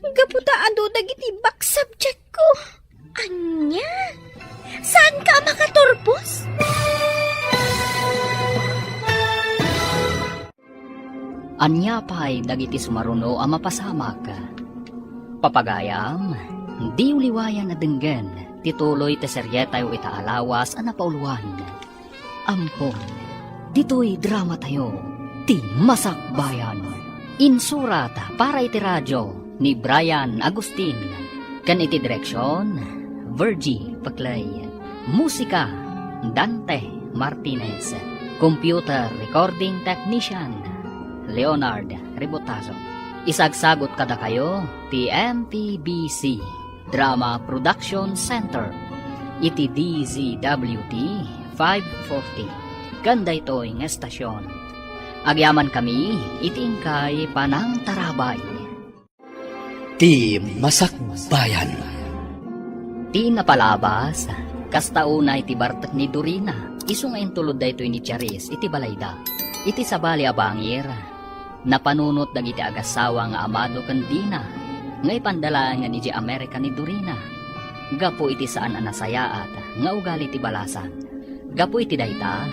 Gapu ta adu dagiti back subject ko. Ania? Saanka a makaturpos? Ania pay dagiti sumaruno a mapasamak? Papagayam, diyo liwayan a denggen ti tuloy ti serietayo ita a lawas a napauluan. Ampon, ditoy dramatayo, ti Masakbayan. Insurat para iti radio ni Brian Agustin, ken iti direksion, Virgie Peclay. Musika, Dante Martinez. Computer recording technician, Leonard Rebotazo. Isagsagut kadakayo ti M P B C Drama Production Center iti D Z W T five forty. Ken daytoy nga estasion, agyamankami iti inkay panangtarabay. Ti Masakbayan. Ti napalabas, kasta unay ti bartek ni Dorina, isu nga intulod daytoy ni Charis iti balayda. Iti sabali a bangir, napanunot dagiti agassawa nga Amado ken Dina nga ipanda laengen idiay Amerika ni Dorina gapu iti saan a nasayaat nga ugali ti balasang. Gapu iti dayta,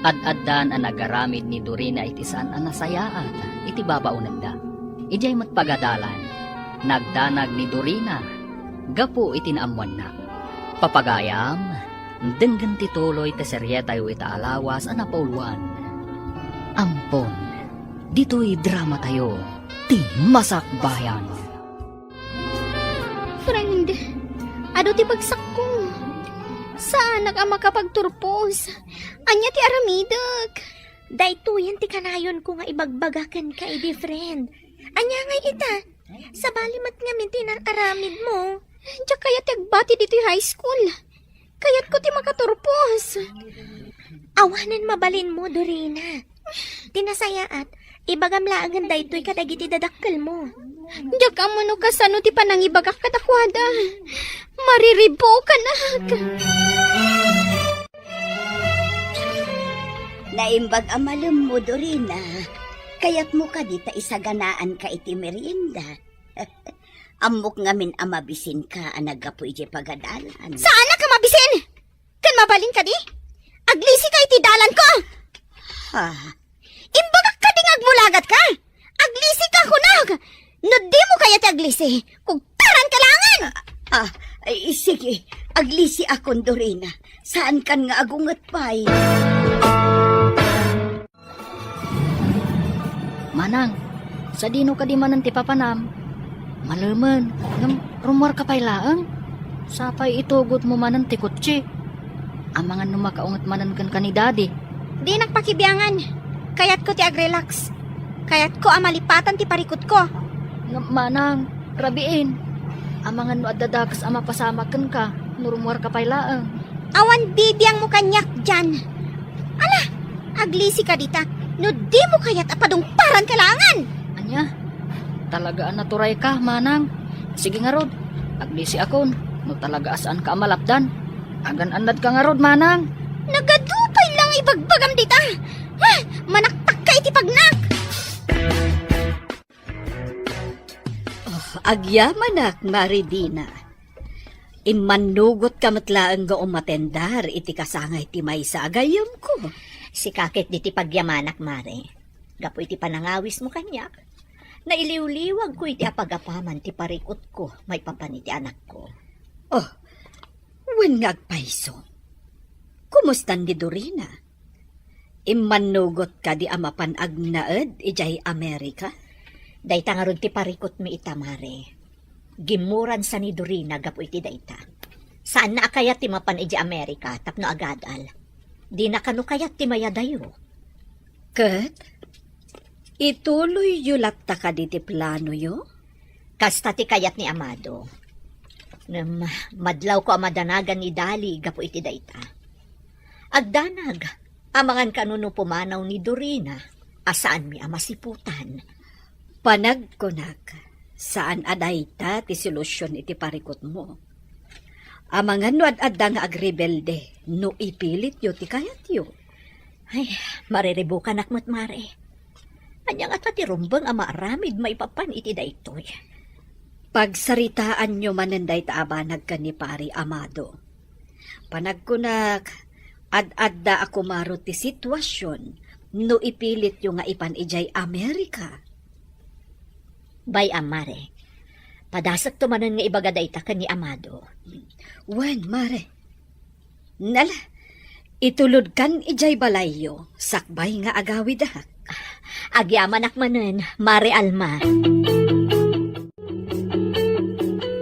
ad-addan a nagaramid ni Dorina iti saan a nasayaat iti babaonegda. Idiay met pagadalan, nagdanag ni Dorina gapu iti naammoanna. Papagayam, denggen ti tuloy ti serietayo ita a lawas a napauluan. Ampon, ditoy dramatayo, ti Masakbayan. Friend, adu ti bagsakko. Saanak a makapagturpos. Ania ti aramidek? Daytoyen ti kanayonko nga ibagbaga kenka idi, friend. Ania ngay ita? Sabali met ngamin ti inar-aramidmo. Diak kayat ti agbati ditoy high school. Kayatko ti makaturpos. Awanen mabalinmo, Dorina. Ti nasayaat, ibagam laengen daytoy kadagiti dadakkelmo. Diak ammo no kasano ti panangibagak kadakuada. Mariribukanak. Naimbag a malemmo, Dorina. Kayatmo kadi ta isaganaanka iti merienda? Ammok ngamin a mabisinka a naggapu idiay pagadalan. Saanak a mabisin? Ken mabalin kadi? Aglisika iti dalanko! Ha? Imbagak kadi nga agmulagatka? Aglisika, kunak! No dimo kayat ti aglisi, kugtaranka laengen! Ah, ah, ay, sige, aglisiakon, Dorina. Saankan nga agunget pay. Manang, sadino kadi manen ti papanam? Malemen, ngem rummuarka pay laeng. Sapay itugotmo manen ti kotse. Amangan no makaunget manen kenka ni Daddy. Dinak pakibiangan. Kayatko ti agrelax. Kayatko a malipatan ti parikutko. Ngem, Manang, rabiin. Amangan no adda dakes a mapasamak kenka, no rummuarka pay laeng. Awan bibiangmo kaniak, Jan. Ala, aglisika dita. No dimo kayat a padungparanka laengen. Ania? Talaga a naturayka, Manang. Sige ngarud, aglisiakon. No talaga a saanka a malapdan, agan-annadka ngarud, Manang. Nagadu pay lang ibagbagam dita. Ha? Manaktakka iti pagnak. Oh, agyamanak, Mare Dina. Immannugotka met laeng nga umatendar iti kasangay ti maysa a gayyemko. Sika ket diti pagyamanak, Mare. Gapu iti panangawismo kaniak, nailiwliwagko iti apagapaman ti parikutko maipapan iti anakko. Oh, wen nga agpayso. Kumustan ni Dorina? Immannugot kadi a mapan agnaed idiay Amerika? Dayta ngarud ti parikutmi ita, Mare. Gimmuransa ni Dorina gapu iti dayta. Saanna a kayat ti mapan idiay Amerika tapno agadal. Dina kano kayat ti mayadayo. Ket, ituloyyo latta kadi ti planoyo? Kasta ti kayat ni Amado. Ngem, madlawko a madanagan ni Dali gapu iti dayta. Agdanag, amangan kano no pumanaw ni Dorina a saanmi a masiputan. Panagkunak, saan a dayta ti solusion iti parikutmo. Amangan no ad-adda nga agrebelde no ipilityo ti kayatyo. Ay, mariribukanak met, Mare. Ania ngata ti rumbeng a maaramid maipapan iti daytoy? Pagsaritaanyo manen dayta a banag ken ni Pari Amado. Panagkunak, ad-adda a kumaro ti situasion no ipilityo nga ipan idiay Amerika. Bay-am, Mare. Padasekto manen nga ibaga dayta ken ni Amado. Wen, Mare. Nala, itulodkan idiay balayyo, sakbay nga agawidak. Agyamanak manen, Mare Alma.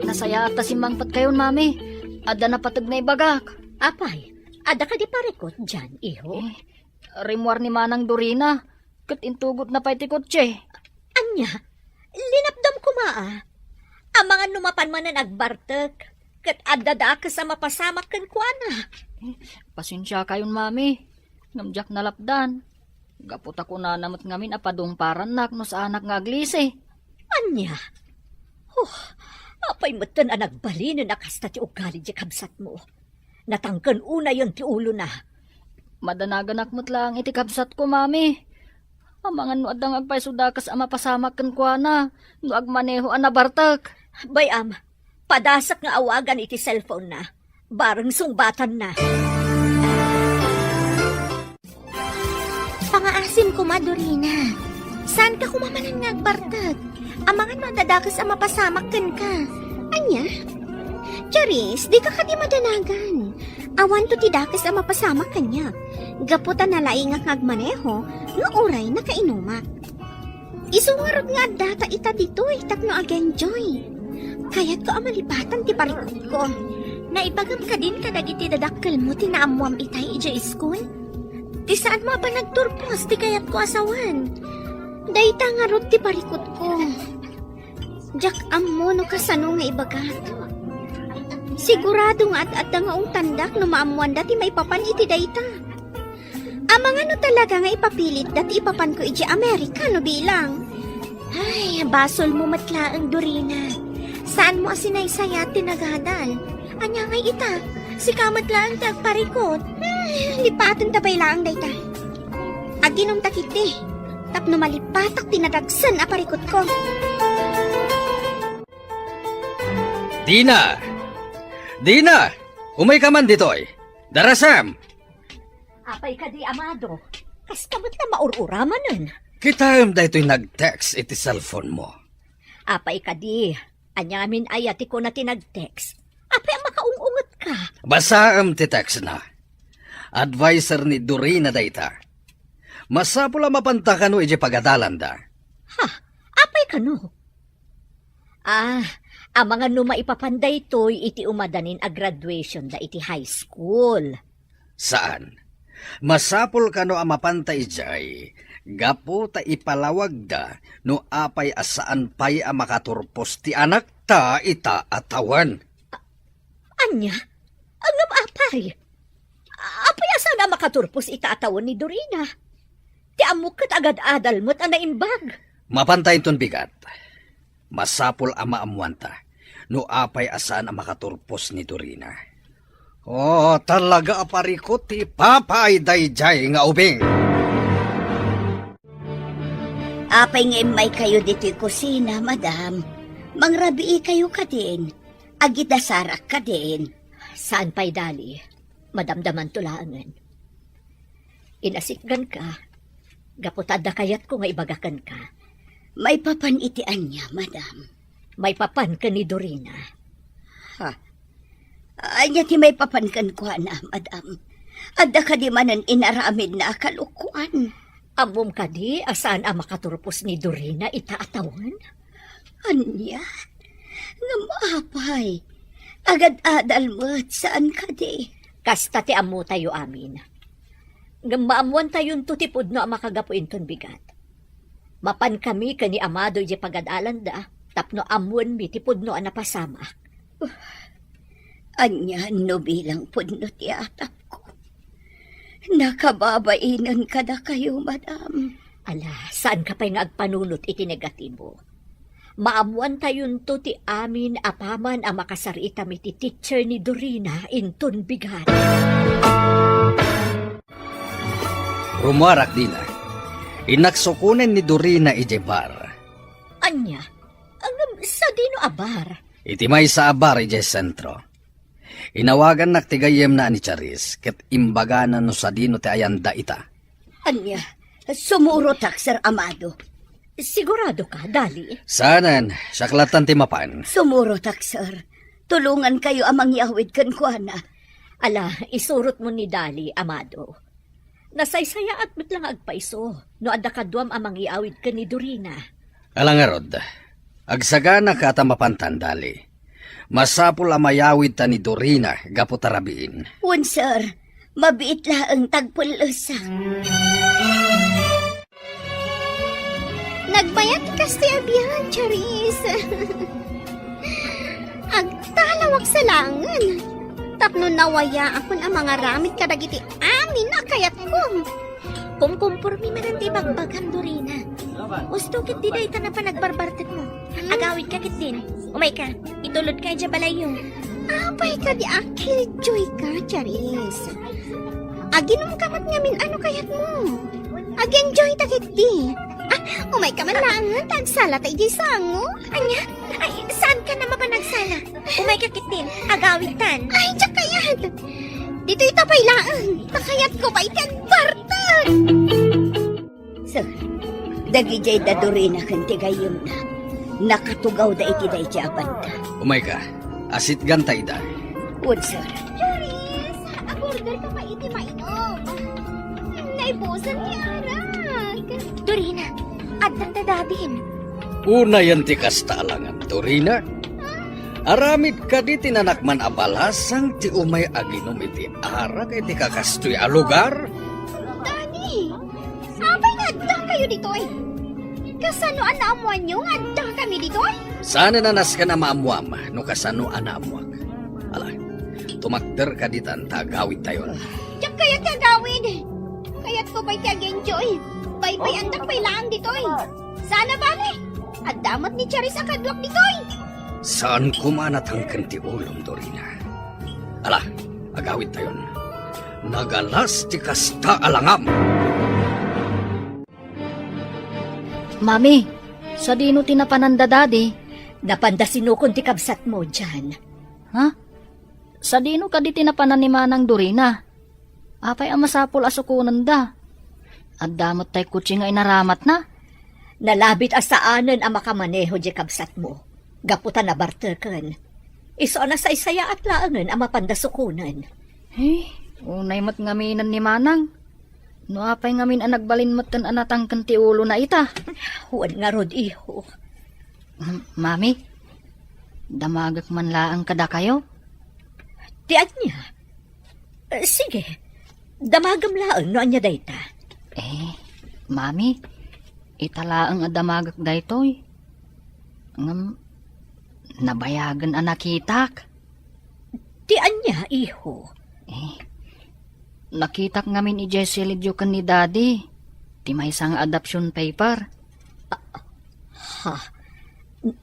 Nasayaat ta simmangpetkayon, Mami. Adda napateg nga ibagak. Apay, adda kadi parikut dian, iho? Eh, rimmuar ni Manang Dorina, ket intugotna pay ti kotse. Ania? Linapdam koma, a. Amangan no mapan manen agbartek, ket adda dakes a mapasamak kenkuana. Pasensiakayon, Mami, ngem diak nalapdan. Gapu ta kunana met ngamin a padungparannak no saanak nga aglisi. Ania? Oh, apay metten a nagbalinen a kasta ti ugali ti kabsatmo? Natangken unayen ti ulona. Madanaganak met laeng iti kabsatko, Mami. Amangan no adda nga agpayso dakes a mapasamak kenkuana no agmaneho a nabartek. Bay-am, padasek nga awagan iti cellphone-na. Bareng sungbatanna. Pangaasim koma, Dorina. Saanka koma manen nga agbartek? Amangan no adda dakes a mapasamak kenka. Ania? Charis, dika kadi madanagan. Awanto ti dakes a mapasamak kaniak. Gapu ta nalaingak nga agmaneho, nga uray nakainumak. Isu ngarud nga addata ita ditoy tapno agenjoy. Kayatko a malipatan ti parikutko. Naibagam kadin kadagiti dadakkelmo ti naammoam itay idiay iskul? Ti saanmo a panagturpos ti kayatko a sawen. Dayta ngarud ti parikutko. Diak ammo no kasano nga ibagak. Sigurado nga ad-adda nga ungtandak no maammoanda ti maipapan iti dayta. Amangan no talaga nga ipapilitda ti ipapanko idiay Amerika no bilang. Ay, basolmo met laeng, Dorina. Saanmo a sinaysayat ti nagadal? Ania ngay ita? Sika met laeng ti agparikut. Ay, lipatenta pay laeng dayta. Aginumta ketdi, tapno malipatak ti nadagsen a parikutko. Dina! Dina! Umayka man ditoy! Darasem! Apay kadi, Amado? Kaska met nga maur-uramanen. Kitaem daytoy nag-text iti cellphone mo. Apay kadi? Aniamin aya ti kuna ti nag-text? Apay a makaung-ungetka? Basaem ti text na. Adviser ni Dorina dayta. Masapul a mapanta kano idiay pagadalanda. Ha? Apay kano? Ah, amangan no maipapan daytoy iti umadanin a graduation da iti high school. Saan. Masapul kano a mapanta idiay, gapu ta ipalawagda no apay a saan pay a makaturpos ti anakta ita a tawen. Ania? Ngem apay? Apay a saan a makaturpos ita a tawen ni Dorina? Ti ammok ket agad-adal met a naimbag. Mapanta inton bigat. Masapul a maammuanta no apay a saan a makaturpos ni Dorina. Oh, talaga a parikut ti ipapay daydiay nga ubing. Apay nga immaykayo ditoy kusina, madam? Mangrabiikayo kadin? Agidasarak kadin? Saan pay, Dali. Madamdamanto laengen. Inasitganka, gapu ta adda kayatko nga ibaga kenka. Maipapan iti ania, madam? Maipapan ken ni Dorina. Ha? Ania ti maipapan kenkuana, madam? Adda kadi manen inaramidna a kalokoan? Ammom kadi a saan a makaturpos ni Dorina ita a tawen? Ania? Ngem apay? Agad-adal met, saan kadi? Kasta ti ammotayo amin. Ngem maammoantayonto ti pudno a makagapu inton bigat. Mapankami ken ni Amado idiay pagad-alanda tapno ammoenmi ti pudno a napasamak. Ania no bilang pudno ti atapko? Nakababainen kadakayo, madam. Ala, saanka pay nga agpanunot iti negatibo. Maammoantayonto ti amin apaman a makasar-itam iti teacher ni Dorina inton bigat. Rummuarak dina. Innak sukonen ni Dorina idiay bar. Ania? Ngem sadino a bar? Iti maysa a bar idiay sentro. Inawagannak ti gayyemna a ni Charis, ket imbagana no sadino ti ayanda ita. Ania? Sumurotak, Sir Amado. Sigurado ka, Dali? Saanen, siak lattan ti mapan. Sumurotak, sir. Tulongankayo a mangyawid kenkuana. Ala, isurotmo ni Dali, Amado. Nasaysayaat met la nga agpaiso no adda kaduam a mangyawid ken ni Dorina. Ala ngarud, agsaganaka ta mapantan, Dali. Masapul a mayawidta ni Dorina gapu ta rabiin. Wen, sir. Mabiit laeng ta agpellesak. Nagbayag ti kastoy a biag, Charis. Agtalawak sa laengen. Tapno nawayaakon a mangaramid kadagiti amin a kayatko. Kumkumpormi manen ti bagbagam, Dorina. Usto ketdi dayta a panagbarbartekmo. Agawidka ketdin. Umayka, itulodka idiay balayyo. Apay kadi a killjoyka, Charis? Aginumka met ngamin a no kayatmo. Ag-enjoyta ketdi. Ah, umayka man laengen ta agsalata idiay sango. Ania? Ay, saanka a mapan agsala? Umayka ketdin, agawidtan. Ay, diak kayat. Ditoyta pay laeng, ta kayatko pay ti agbartek. Sir, dagidiay da Dorina ken ti gayyemna. Nakatugawda iti daydiay a banda. Umayka, asitganta ida. Wen, sir. Charis, agorderka pay iti mainom. Naibusen ti arak. Dorina, addan da dadin. Unayen ti kasta a langam, Dorina. Aramid kadi ti nanakman a balasang ti umay aginum iti arak iti kakastoy a lugar? Dani, apay nga addakayo ditoy? Kasano a naammoanyo nga addakami ditoy? Saan a nasken a maammoam no kasano a naammoak. Ala, tumakder kadi ta agawidtayon. Diak kayat ti agawid. Kayatko pay ti ag-enjoy. Paypayandak pay laeng ditoy. Saan a bale, adda met ni Charis a kaduak ditoy. Saan koma a natangken ti ulom, Dorina. Ala, agawidtayon. Nagalas ti kasta a langam. Mami, sadino ti napanan da Dadi? Napanda sinukon ti kabsatmo, Jan. Ha? Sadino kadi ti napanan ni Manang Dorina? Apay a masapul a sukonenda? Adda met tay kotse nga inaramatna. Nalabit a saanen a makamaneho diay kabsatmo, gapu ta nabarteken. Isu a nasaysayaat laengen a mapanda sukonen. Eh, unay met ngaminen ni Manang. No apay ngamin a nagbalin metten a natangken ti ulona ita? Wen ngarud, iho. M-, Mami, damagek man laeng kadakayo? Ti ania? Eh, sige, Damagem laeng no ania dayta. Eh, Mami, ita laeng a damagek daytoy. Ngem, nabayagen a nakitak. Ti ania, iho? Eh, nakitak ngamin idiay silidyo ken ni Daddy ti maysa nga adoption paper. Ha? N-,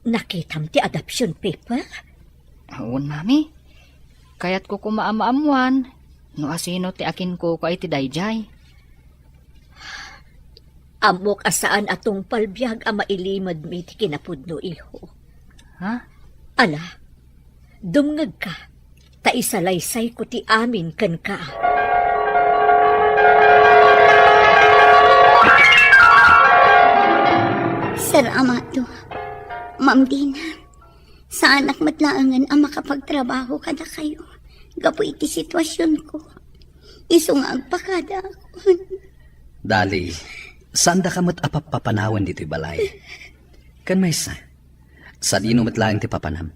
nakitam ti adoption paper? Wen, Mami. Kayatko koma a maammoan no asino ti akinkukua iti daydiay. Ammok a saan a tungpal biag a mailimedmi ti kinapudno, iho. Ha? Ala, dumngegka, ta isalaysayko ti amin kenka. Sir Amado, Ma'am Dina, saanak met laengen a makapagtrabaho kadakayo gapu iti situasionko. Isu nga agpakadaakon. Dali, saandaka met a pappapanawen ditoy balay. Ken maysa, sadino met laeng ti papanam?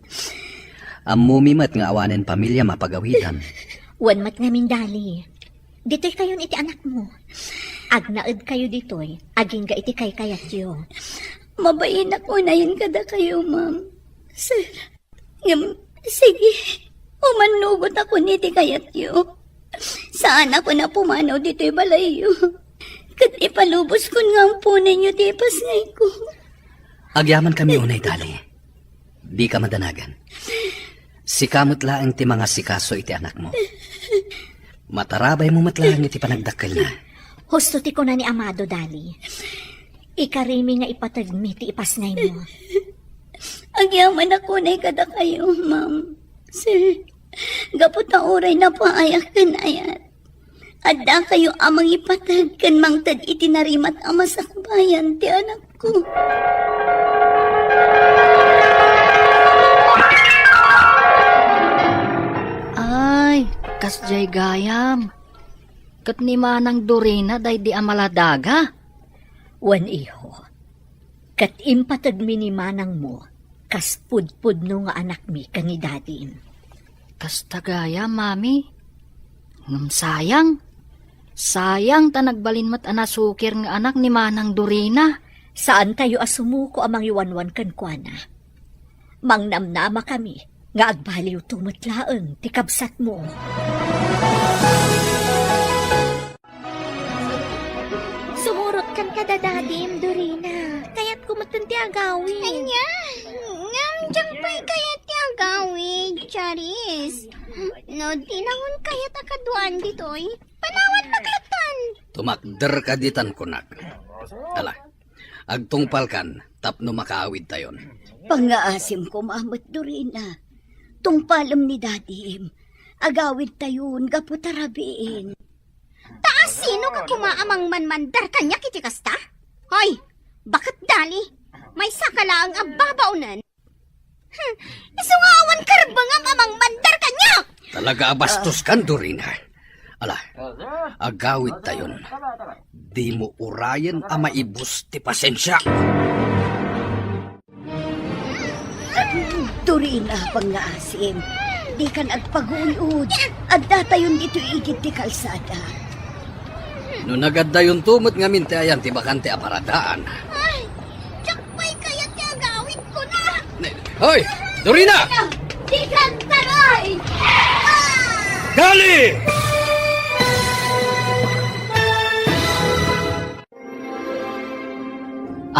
Ammomi met nga awanen pamiliam a pagawidan. Wen met ngamin, Dali. Ditoykayon iti anakmo. Agnaedkayo ditoy, agingga iti kaykayatyo. Mabainak unayen kadakayo, ma'am. Sir, ngem, sige, umannugotakon iti kayatyo. Saanakon a pumanaw ditoy balayyo. Ket ipaluboskon nga amponenyo ti ipasngayko. Agyamankami unay, Dali. Dika madanagan. Sika met laeng ti mangasikaso iti anakmo. Matarabaymo met laeng iti panagdakkelna. Husto ti kuna ni Amado, Dali. Ikarimi nga ipategmi ti ipasngaymo. Agyamanak unay kadakayo, ma'am. Sir, gapu ta uray napaayak ken ayat. Addakayo a mangipateg ken mangted iti narimat a masakbayan ti anakko. Ay, kasdiay gayam. Ket ni Manang Dorina daydi a maladaga? Wen, iho. Ket impategmi ni manangmo kas pudpudno nga anakmi ken ni dadim. Kasta gayam, Mami. Ngem sayang. Sayang ta nagbalin met a nasukir nga anak ni Manang Dorina. Saantayo a sumuko a mangiwanwan kenkuana. Mangnamnamakami nga agbaliwto met laeng ti kabsatmo. Sumurotkan kada dadim, Dorina. Kayatko metten ti agawid. Ania? Ngem diak pay kayat ti agawid, Charis. No dinangon kayat a kaduaan ditoy, panawannak lattan. Tumakderka ditan kunak. Ala, agtungpalkan tapno makaawidtayon. Pangngaasim koma met, Dorina. Tungpalem ni dadim. Agawidtayon gapu ta rabiin. Ta asino ka koma a mangmanmandar kaniak iti kasta? Hoy, baket Dali, maysa ka laeng a babaonen. Hmm, isu nga awan karbengam a mangmandar kaniak! Talaga a bastos kan, Dorina. Ala, agawidtayon. Dimo urayen a maibus ti pasensiak. Dorina, pangngaasim. Dikan agpaguy-ud. Addatayon ditoy igid ti kalsada. No nagaddayonto met ngamin ti ayan ti bakante a paradaan. Ay, diak pay kayat ti agawidkona. Ne-, hoy! Dorina! Dikan taray! Dali!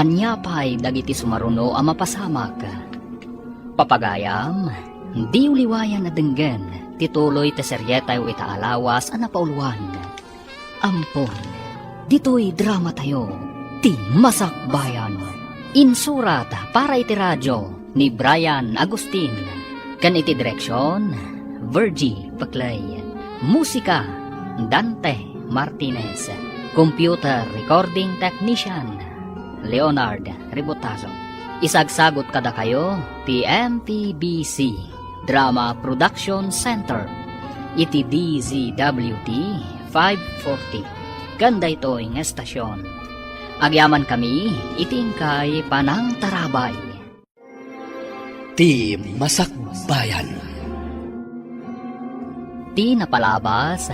Ania pay dagiti sumaruno a mapasamak? Papagayam, diyo liwayan a denggen ti tuloy ti serietayo ita a lawas a napauluan. Ampon, ditoy dramatayo, ti Masakbayan. Insurat para iti radio ni Brian Agustin. Ken iti direksion, Virgie Peclay. Musika, Dante Martinez. Computer recording technician, Leonard Ributazo. Isagsagut kadakayo ti M P B C Drama Production Center iti D Z W T five forty. Ken daytoy nga estasion, agyamankami iti inkay panangtarabay. Ti Masakbayan. Ti napalabas,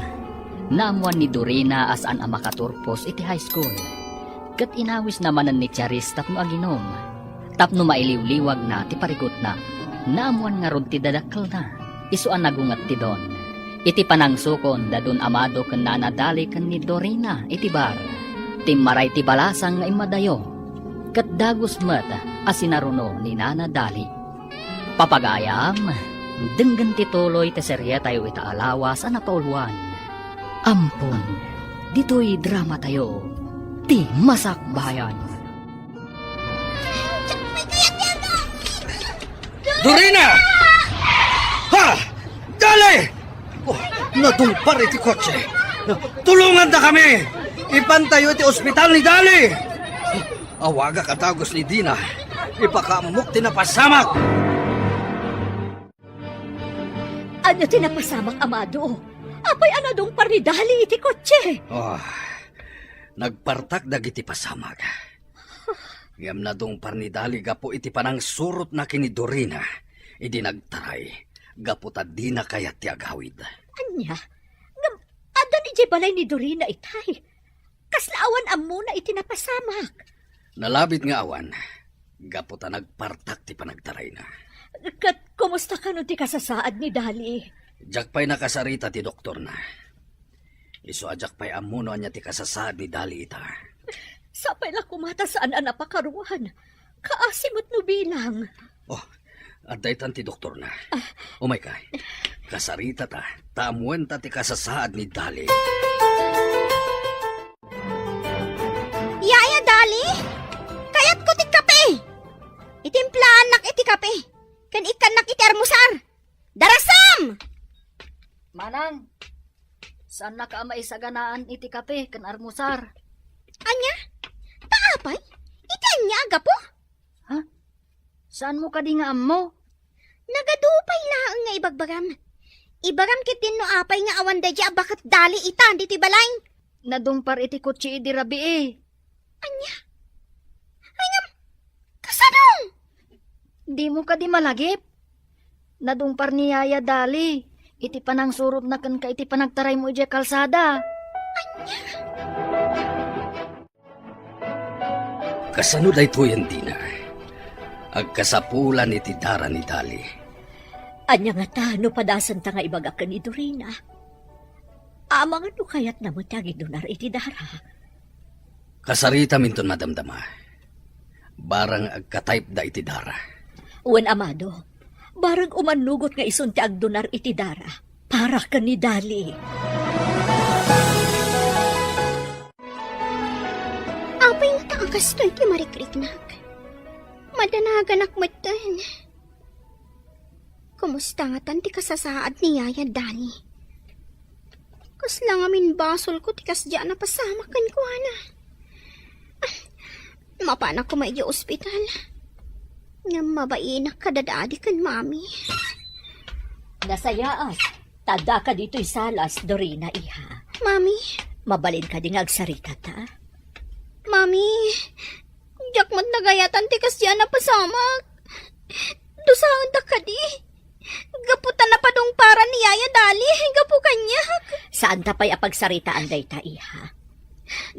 Naammuan ni Dorina a saan a makaturpos iti high school, ket inawisna manen ni Charis tapno aginom, tapno mailiwliwagna ti parikutna. Naammuan ngarud ti dadakkelna, isu a nagunget ti Don. Iti panangsukon da Don Amado ken Nana Dali ken ni Dorina iti bar, timmaray ti balasang nga immadayo, ket dagus met a sinaruno ni Nana Dali. Papagayam, denggen ti tuloy ti serietayo ita a lawas a napauluan. Ampon, ditoy dramatayo, Ti Masakbayan. Dorina! Ha! Dali! Oh, nadungpar iti kotse. Tulongandakami! Ipantayo iti ospital ni Dali! Awagak a dagus ni Dina. Ipakaammok ti napasamak. Ania ti napasamak, Amado? Apay a nadungpar ni Dali iti kotse? Oh, nagpartak dagiti pasamak. Ngem nadungpar ni Dali gapu iti panangsurotna ken ni Dorina idi nagtaray, gapu ta dina kayat ti agawid. Ania? Ngem addan idiay balay ni Dorina itay. Kasla awan ammona iti napasamak. Nalabit nga awan, gapu ta nagpartak ti panagtarayna. Ket kumusta kano ti kasasaad ni Dali? Diak pay nakasarita ti doktorna. Isu a diak pay ammo no ania ti kasasaad ni Dali ita. Sapay la koma ta saan a napakaruan. Kaasi met no bilang. Oh, adda itan ti doktorna. Ah. Umayka. Kasaritata, ta ammuenta ti kasasaad ni Dali. Yaya Dali, kayatko ti kape. Itimplaannak iti kape, ken ikkannak iti armusar. Darasam! Manang, saannaka a maisaganaan iti kape ken armusar. Ania? Ta apay? Iti ania a gapu? Ha? Saanmo kadi nga ammo? Nagadu pay laeng nga ibagbagam. Ibagam ketdin no apay nga awan daydi a baket Dali ita ditoy balay. Nadungpar iti kotse idi rabii. Ania? Ay ngem, kasano? Dimo kadi malagip? Nadungpar ni Yaya Dali iti panangsurotna kenka iti panagtaraymo idiay kalsada. Ania? Kasano daytoyen, Dina? Agkasapulan iti dara ni Dali. Ania ngata no padasenta nga ibaga ken ni Dorina? Amangan no kayatna met ti agidunar iti dara. Kasaritaminton madamdama. Barang agkataypda iti dara. Wen, Amado, barang umannugot nga isun ti agdunar iti dara para ken ni Dali. Apay ngata a kastoy ti marikriknak? Madanaganak metten. Kumusta ngatan ti kasasaad ni Yaya Dani? Kasla ngamin basolko ti kasdiay a napasamak kenkuana. Ah, mapanak koma idiay ospital. Ngem mabainak kadadadi ken Mami. Nasayaat, ta addaka ditoy salas, Dorina, iha. Mami. Mabalin kadi nga agsarita ta? Mami, diak met nagayatan ti kasdiay a napasamak. Dusaendak kadi. Gapu ta napadungparan ni Yaya Dali, gapu kaniak. Saanta pay a pagsaritaan dayta, iha.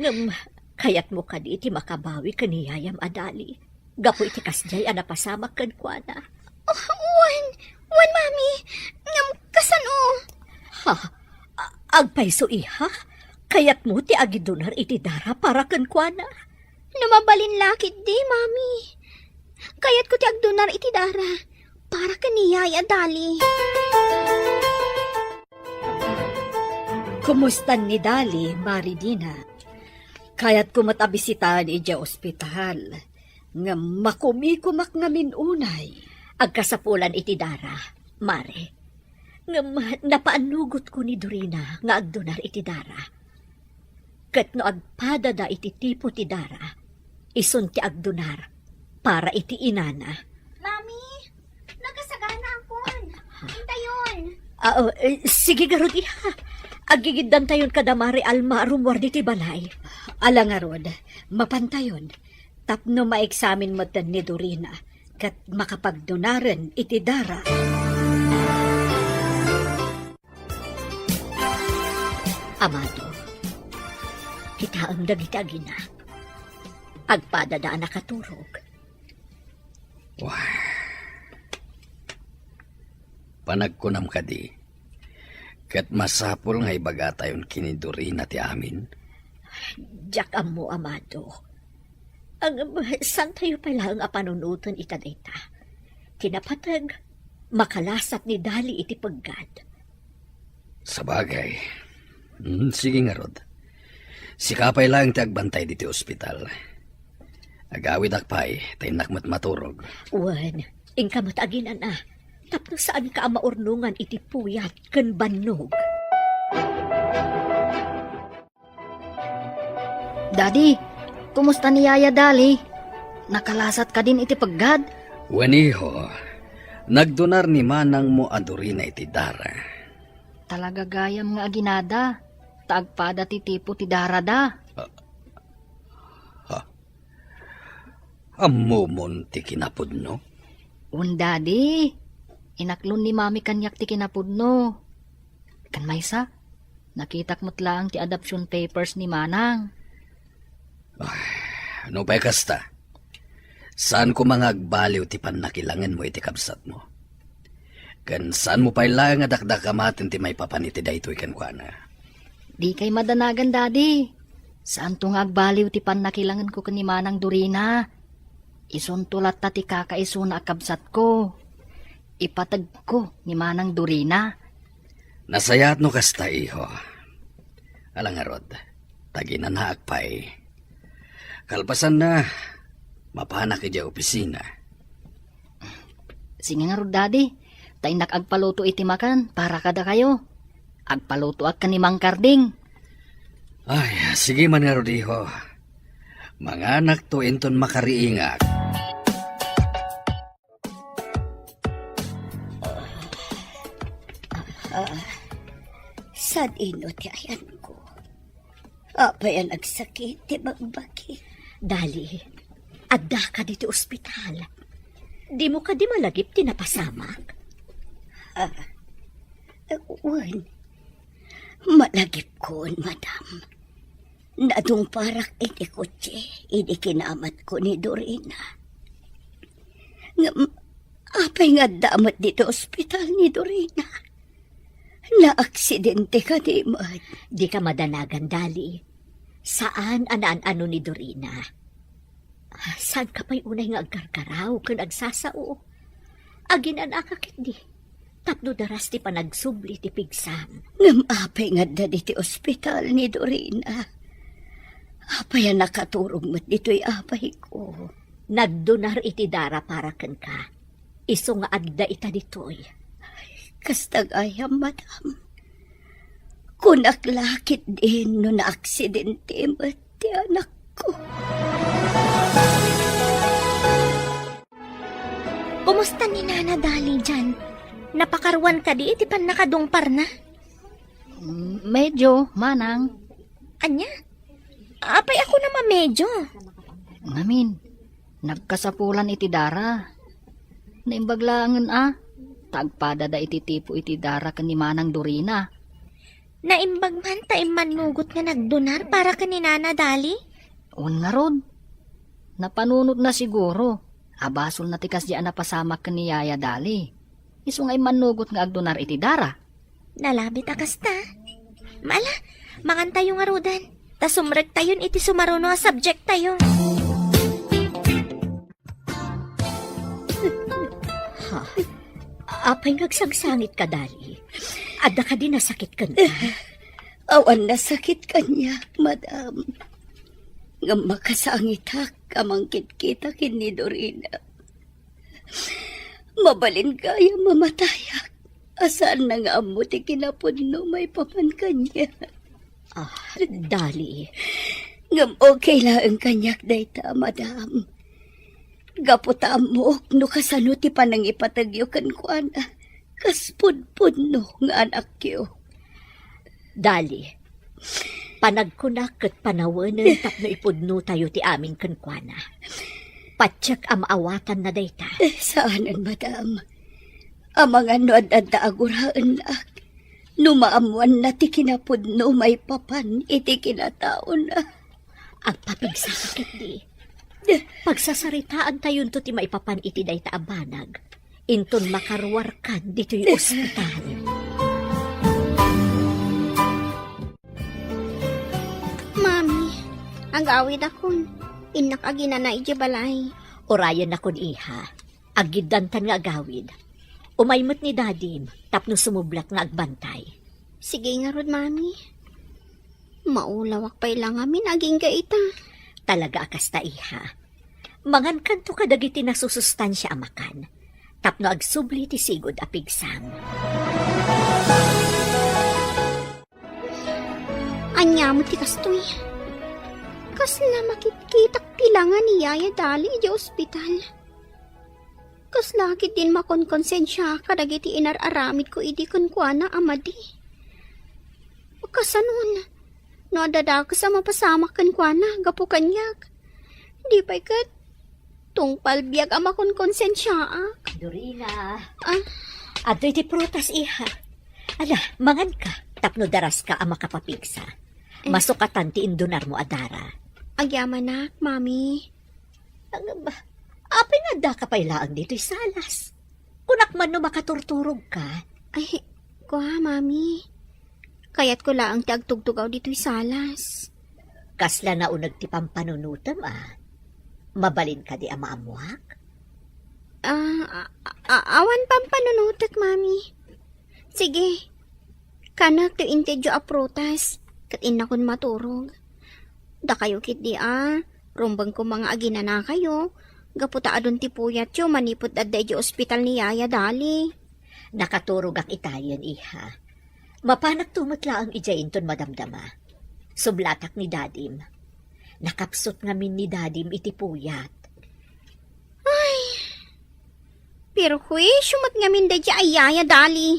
Ngem, kayatmo kadi ti makabawi ken ni Yayam a Dali gapu iti kasdiay a napasamak kenkuana? Oh, wen, wen, Mami. Ngem kasano? Ha? A-, agpayso, iha? Kayatmo ti agidunar iti dara para kenkuana? No mabalin la ketdi, Mami. Kayatko ti agdunar iti dara para ken ni Yaya Dali. Kumustan ni Dali, Mari Dina? Kayatko met a bisitaen idiay ospital, ngem makumikumak ngamin unay. Agkasapulan iti dara, Mari. Ngem napaannugotko ni Dorina nga agdunar iti dara. Ket no agpadada iti tipo ti dara, isun ti agdunar para iti inana. Mami, nagasagana akon. Intayon. Ah, oh, eh, sige garud, iha. Aggigiddantayon kada Mari Alma a rummuar ditoy balay. Ala ngarud, mapantayon. Tapno maeksamin metten ni Dorina ket makapagdunaren iti dara. Amado, kitaem dagiti agina. Agpadada a nakaturog. Wah. Panagkunam kadi, ket masapul nga ibagatayon ken ni Dorina ti amin? Diak ammo, Amado. Ngem, saantayo pay laeng a panunoten ita dayta. Ti napateg, makalasat ni Dali iti peggad. Sabagay. Hmm, sige ngarud. Sika pay laeng ti agbantay ditoy ospital. Agawidak pay, ta innak met maturog. Wen, inka met aginana. Tapno saanka a maurnongan iti puyat ken bannog. Daddy, kumusta ni Yaya Dali? Nakalasat kadin iti peggad? Wen, iho, nagdonar ni manangmo a Dorina iti dara. Talaga gayam nga aginada, ta agpada ti tipo ti darada. Ah, ha? Ammomon ti kinapudno? Wen, Daddy, inaklon ni Mami kaniak ti kinapudno. Ken maysa, nakitak met laeng ti adoption papers ni Manang. Ay, no pay kasta, saan koma nga agbaliw ti pannakilangenmo iti kabsatmo. Ken saanmo pay laeng a dakdakamaten ti maipapan iti daytoy kenkuana. Dikay madanagan, Daddy. Saanto nga agbaliw ti pannakilangenko ken ni Manang Dorina. Isunto latta ti kakaisuna a kabsatko. Ipategko ni Manang Dorina. Nasayaat no kasta, iho. Ala ngarud, ta aginanaak pay. Kalpasanna, mapanak idiay opisina. Sige ngarud, Daddy, ta innak agpaluto iti makan para kadakayo. Agpalutoak ken ni Mang Karding. Ay, sige man ngarud, iho. Manganakto inton makariingak. Ah, sadino ti ayanko? Apay a nagsakit ti bagbagi? Dali, addaka ditoy ospital. Dimo kadi malagip ti napasamak? Ah, wen, malagipkon, madam. Nadungparak iti kotse idi kinamatko ni Dorina. Ngem, apay nga adda met ditoy ospital ni Dorina? Naaksidente kadi met? Dika madanagan, Dali. Saan a naan-ano ni Dorina. Saanka pay unay nga aggargaraw ken agsasao? Aginanaka ketdi tapno daras ti panagsubli ti pigsam. Ngem apay nga adda ditoy ospital ni Dorina? Apay a nakaturog met ditoy apayko? Nagdonar iti dara para kenka. Isu nga adda ita ditoy. Kasta gayam, madam. Kunak la ketdin no naaksidente met ti anakko. Kumusta ni Nana Dali diay? Napakaruan kadi iti pannakadungparna? Mm, medyo, manang. Ania? Apay a kunam a medyo? Ngamin, nagkasapulan iti dara. Naimbag laengen a, ta agpadada iti tipo iti dara ken ni Manang Dorina. Naimbag man ta immannugot nga nagdonar para ken ni Nana Dali? Wen ngarud, napanunotna siguro a basolna ti kasdiay a napasamak ken ni Yaya Dali. Isu nga immannugot nga agdonar iti dara. Nalabit a kasta. Ala, mangantayo ngaruden, ta sumrektayon iti sumaruno a subjecttayo. Ha? Apay nga agsangsangitka, Dali? Adda kadi nasakit kenka? Awan nasakit kaniak, madam. Ngem makasangitak a mangkitkita ken ni Dorina. Mabalin gayam a matayak a saanna nga ammo ti kinapudno maipapan kaniak. Ah, Dali. Ngem okay laeng kaniak dayta, madam. Gapu ta ammok no kasano ti panangipategyo kenkuana, kas pudpudno nga anakyo. Dali, panagkunak ket panawenen tapno ipudnotayo ti amin kenkuana. Patiek a maawatanna dayta. Eh, saanen, madam. Amangan no ad-adda a guraennak. No maammoanna ti kinapudno maipapan iti kinataona. Agpapigsaka ketdi. Pagsasaritaantayonto ti maipapan iti dayta a banag. Inton makaruarkan ditoy ospital. Mami, agawidakon. Innak aginana idiay balay. Urayennakon, iha. Aggiddantan nga agawid. Umay met ni Dadim tapno sumublat nga agbantay. Sige ngarud, Mami. Maulawak pay la ngamin agingga ita. Talaga a kasta, iha. Mangankanto kadagiti nasusustansia a makan tapno agsubli ti sigud a pigsam. Ania met ti kastoy? Kasla makitkitak ti langa ni Yaya Dali idiay ospital. Kasla ketdin makonkonsensiak kadagiti inar-aramidko idi kenkuana a madi. Kasanon, no adda dakes a mapasamak kenkuana gapu kaniak, di pay ket tungpal biag a makonkonsensiaak. Dorina. Ah? Adtoy ti prutas, iha. Ala, manganka, tapno daraska a makapapigsa. Eh. Masukatan ti indunarmo a dara. Agyamanak, Mami. Ngem, apay nga addaka pay laeng ditoy salas? Kunak man no makaturturogka. Ay, kua, Mami. Kayatko laeng ti agtugtugaw ditoy salas. Kasla nauneg ti pampanunotem, a? Mabalin kadi a maammoak? Ah, a-, a-, awan pampanunotek, Mami. Sige. Kanak ti intedyo a prutas, ket innakon maturog. Dakayo ketdi a, rumbeng koma nga aginanakayo, gapu ta adun ti puyatyo manipud adda idiay ospital ni Yaya Dali. Nakaturogak itayen, iha. Mapanakto met laeng idiay inton madamdama. Sublatak ni Dadim. Nakapsut ngamin ni Dadim iti puyat. Ay, perhuisio met ngamin daydiay a Yaya Dali.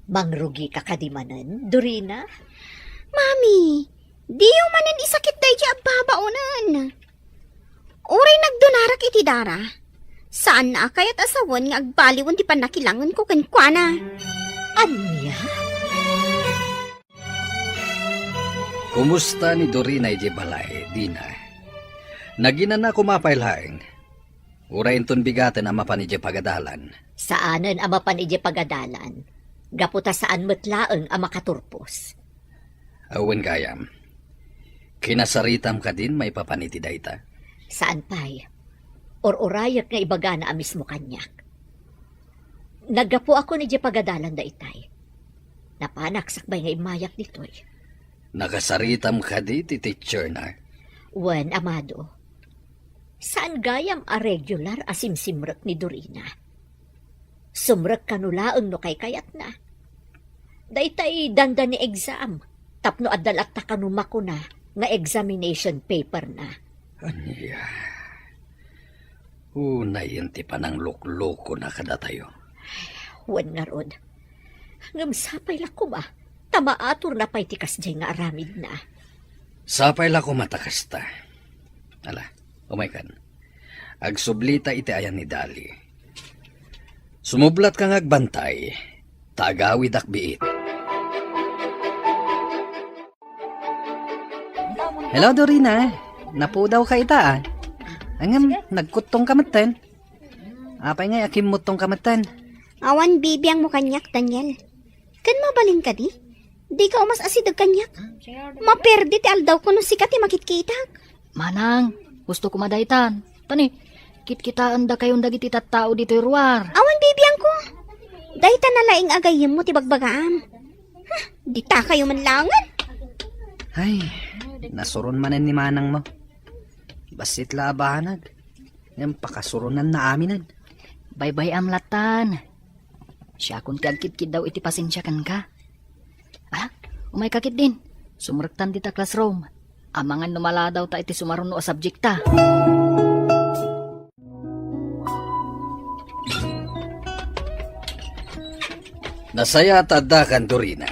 Mangrugika kadi manen, Dorina? Mami, diyo manen isakit daydiay a babaonen. Uray nagdunarak iti dara, saanna a kayat a sawen nga agbaliwen ti pannakilangenko kenkuana. Ania? Kumusta ni Dorina idiay balay, Dina? Naginana koma pay laeng. Uray inton bigaten a mapan idiay pagadalan. Saanen a mapan idiay pagadalan. Gapu ta saan met laeng a makaturpos. Awan gayam. Kinasaritam kadin maipapan iti dayta? Saan pay. Ur-urayek nga ibagana a mismo kaniak. Naggapuakon idiay pagadalan daytay. Napanak sakbay nga immayak ditoy. Nakasaritam kadi ti teacher na? Wen, amado. Saan gayam a regular a simsimrek ni Dorina. Sumrek kano laeng no kaykayatna. Daytay dandani exam, tapno adda latta kano makuna nga examination paper na. Ania? Unayen ti panangluklukona kadatayo. Wen ngarud. Ngem sapay la koma, ta maatorna pay ti kasdiay nga aramidna. Sapay la koma ta kasta. Ala, umaykan. Agsublita iti ayan ni Dali. Sumublatka nga agbantay, ta agawidak biit. Hello, Dorina. Napudawka ita, a. Ngem, nagkuttongka metten. Apay ngay a kimmutongka metten? Awan bibiangmo kaniak, Daniel. Ken mabalin kadi? Dika umas-asideg kaniak. Maperdi ti aldawko no sika ti makitkitak. Manang, gusto ko madaytan. Tani, kitkitaendakayon dagiti tattao ditoy ruar. Awan bibiangko. Dayta na laeng a gayyemmo ti bagbagaam. Huh, ditakayo man laengen. Ay, nasuron manen ni manangmo. Bassit la a banag. Ngem pakasuronnanna aminen. Baybay-am lattan. Siakon ti agkitkiddaw iti pasensia kenka. Ala, umayka ketdin. Sumrektan dita classroom. Amangan no maladawta iti sumaruno a subjekta. Nasayaat ta addakan, Dorina.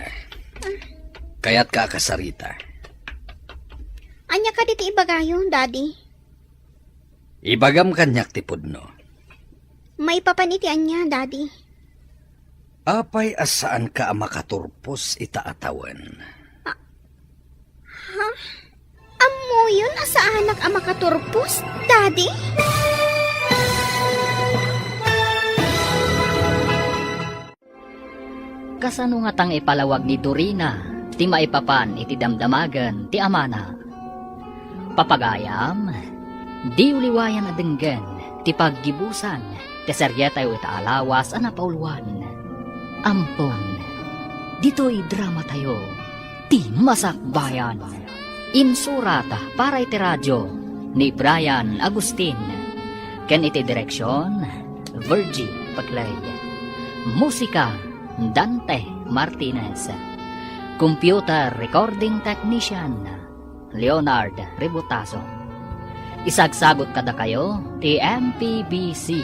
Kayatka a kasarita. Ania kadi ti ibagayo, Daddy? Ibagam kaniak ti pudno. Maipapan iti ania, Daddy? Apay a saanka a makaturpos ita a tawen? Ha? Ammoyon a saanak a makaturpos, Daddy? Kasano ngata nga ipalawag ni Dorina ti maipapan iti damdamagen ti amana? Papagayam, diyo liwayan a denggen ti paggibusan ti serietayo ita a lawas a napauluan. Ampon, ditoy dramatayo, Ti Masakbayan. Insurat para iti radio ni Brian Agustin, ken iti direksion, Virgie Paclay. Musika, Dante Martinez. Computer recording technician, Leonard Ributaso. Isagsagut kadakayo ti M P B C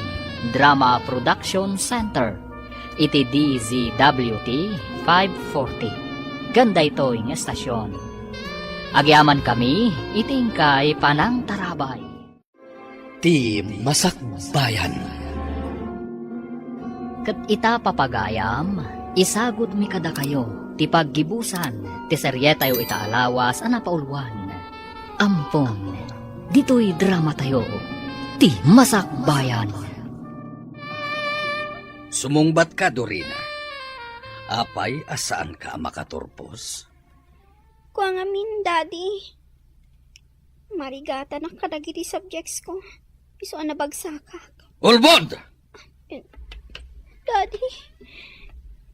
Drama Production Center iti D Z W T five forty. Ken daytoy nga estasion, agyamankami iti inkay panangtarabay. Ti Masakbayan. Ket ita, papagayam, isagudmi kadakayo ti paggibusan ti serietayo ita a lawas a napauluan. Ampon, ditoy dramatayo, Ti Masakbayan. Sumungbatka, Dorina. Apay a saanka a makaturpos? Kua ngamin, Daddy. Marigatanak kadagiti subjects ko. Isu a nabagsakak. Ulbod! Daddy,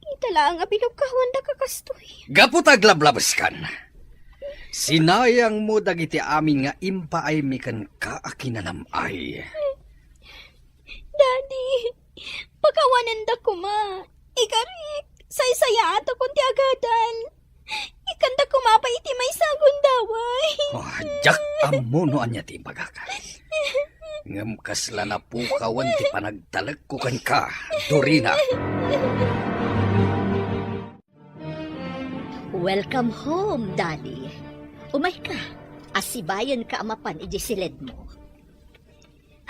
ita laeng a binugkawandaka kastoy. Gapu ta aglablabeskan, sinayangmo dagiti amin nga impaaymi kenka a kinanam-ay. Daddy, pakawanenda koma. Ikarik, saysayaatakon ti agadal. Ikkanda koma pay iti maysa a gundaway. Oh, diak ammo no ania ti ibagaka. Ngem kasla napukawan ti panagtalekko kenka, Dorina. Welcome home, Dali. Umayka, asibayenka a mapan iti siledmo.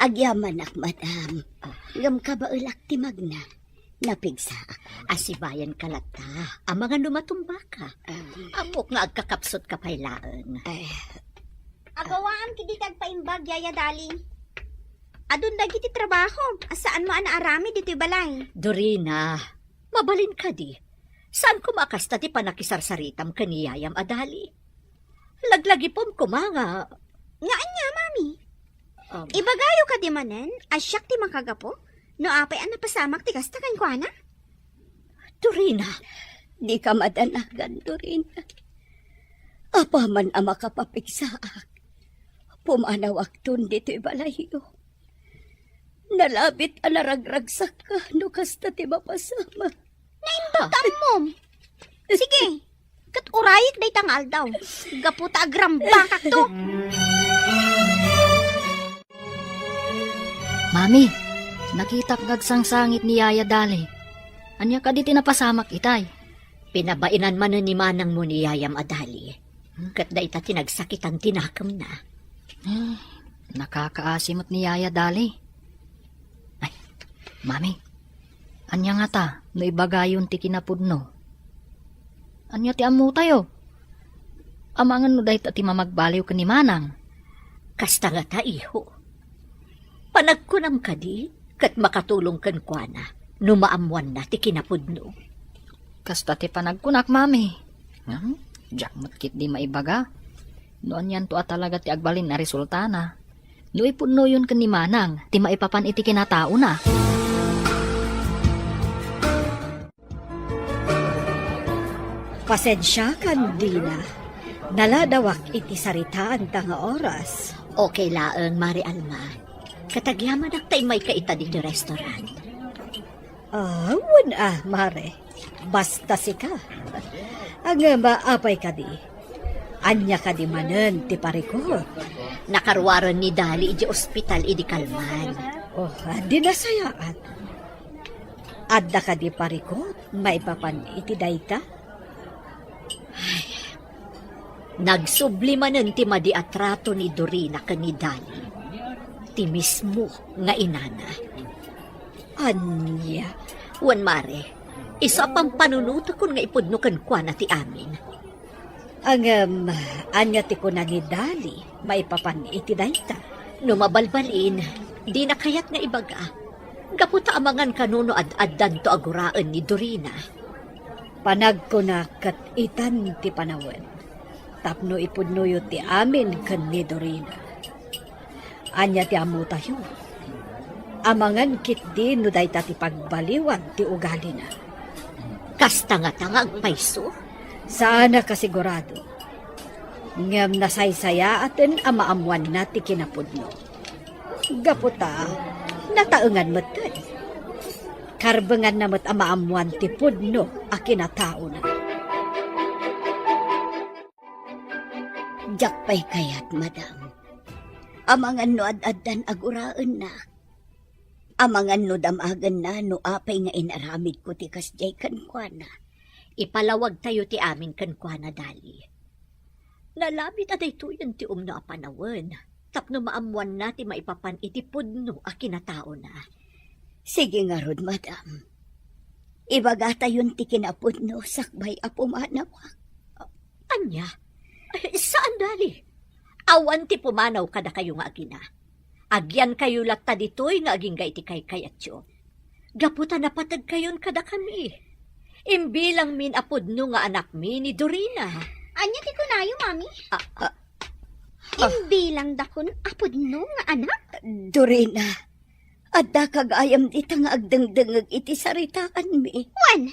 Agyamanak, madam. Ah. Ngem kabaelak ti magna. Napigsaak. Asibayenka latta. Amangan no matumbaka. Ah. Ammok nga agkakapsutka pay laeng. Ay. Agawaam kidi ti agpaimbag, Yaya Dali. Adun dagiti trabaho a saanmo a naaramid ditoy balay. Dorina, mabalin kadi. Saan koma a kasta ti panakisarsaritam ken ni yayam a Dali? Laglagipem koma nga. Nga ania, Mami? Um. Ibagayo kadi manen a siak ti makagapu no apay a napasamak ti kasta kenkuana? Dorina, dika madanagan, Dorina. Apaman a makapapigsaak, pumanawakton ditoy balayyo. Nalabit a naragragsakka no kasta ti mapasamak. Naimbag ka, ammom. Sige, ket urayek dayta nga aldaw. Gapu ta agrambakakto. Mami, nakitak nga agsangsangit ni Yaya Dali. Ania kadi ti napasamak itay? Pinabainan manen ni manangmo ni yayam a Dali. Ket dayta ti nagsakitan ti nakemna. Eh, nakakaasi met ni Yaya Dali. Ay, Mami, ania ngata no ibagayon ti kinapudno? Ania ti ammotayo? Amangan no dayta ti mamagbaliw ken ni manang. Kasta ngata, iho. Panagkunam kadi, ket makatulong kenkuana no maammoanna ti kinapudno. Kasta ti panagkunak, Mami. Hmm? Diak met ketdi maibaga no anianto a talaga ti agbalin a resultana no ipudnoyon ken ni manang ti maipapan iti kinataona. Pasensiakan, Dina. Naladawak iti saritaanta nga oras. Okay laeng, Mare Alma. Ket agyamanak ta immayka ita ditoy restaurant. Ah, wen a, Mare. Basta sika. Ngem, apay kadi? Ania kadi manen ti parikut? Nakaruaren ni Dali idiay ospital idi kalman. Oh, di nasayaat. Adda kadi parikut maipapan iti dayta? Ay, nagsubli manen ti madi a trato ni Dorina ken ni Dali, ti mismo nga inana. Ania? Wen, Mare, Isu a pampanunotokon nga ipudno kenkuana ti amin. Ngem, ania ti kuna ni Dali maipapan iti dayta? No mabalbalin, dina kayat nga ibaga. Gapu ta amangan kano no ad-addanto a guraen ni Dorina. Panagkuna ket itan ti panawen tapno ipudnoyo ti amin ken ni Dorina. Ania ti ammotayo? Amangan ketdi no dayta ti pagbaliwan ti ugalina. Kasta ngata nga agpayso? Saan a kasigurado. Ngem nasaysayaaten a maammoanna ti kinapudno. Gapu ta, nataengan metten. Karbenganna met a maammoan ti pudno a kinataona. Diak pay kayat, madam. Amangan no ad-addan a guraenna. Amangan no damagenna no apay nga inaramidko ti kasdiay kenkuana. Ipalawagtayo ti amin kenkuana, Dali. Nalabit a daytoyen ti umno a panawen tapno maammoanna ti maipapan iti pudno a kinataona. Sige ngarud, madam. Ibagatayon ti kinapudno sakbay a pumanawak. Ania? Ay, saan, Dali. Awan ti pumanaw kadakayo nga agina. Agyankayo latta ditoy nga agingga iti kaykayatyo. Gapu ta napategkayon kadakami. Imbilangmin a pudno nga anakmi ni Dorina. Ania ti kunayo, Mami? Ah, ah. Imbilangdakon a pudno nga anak? Dorina, adda ka gayam dita nga agdengdengngeg iti saritaanmi. Wen,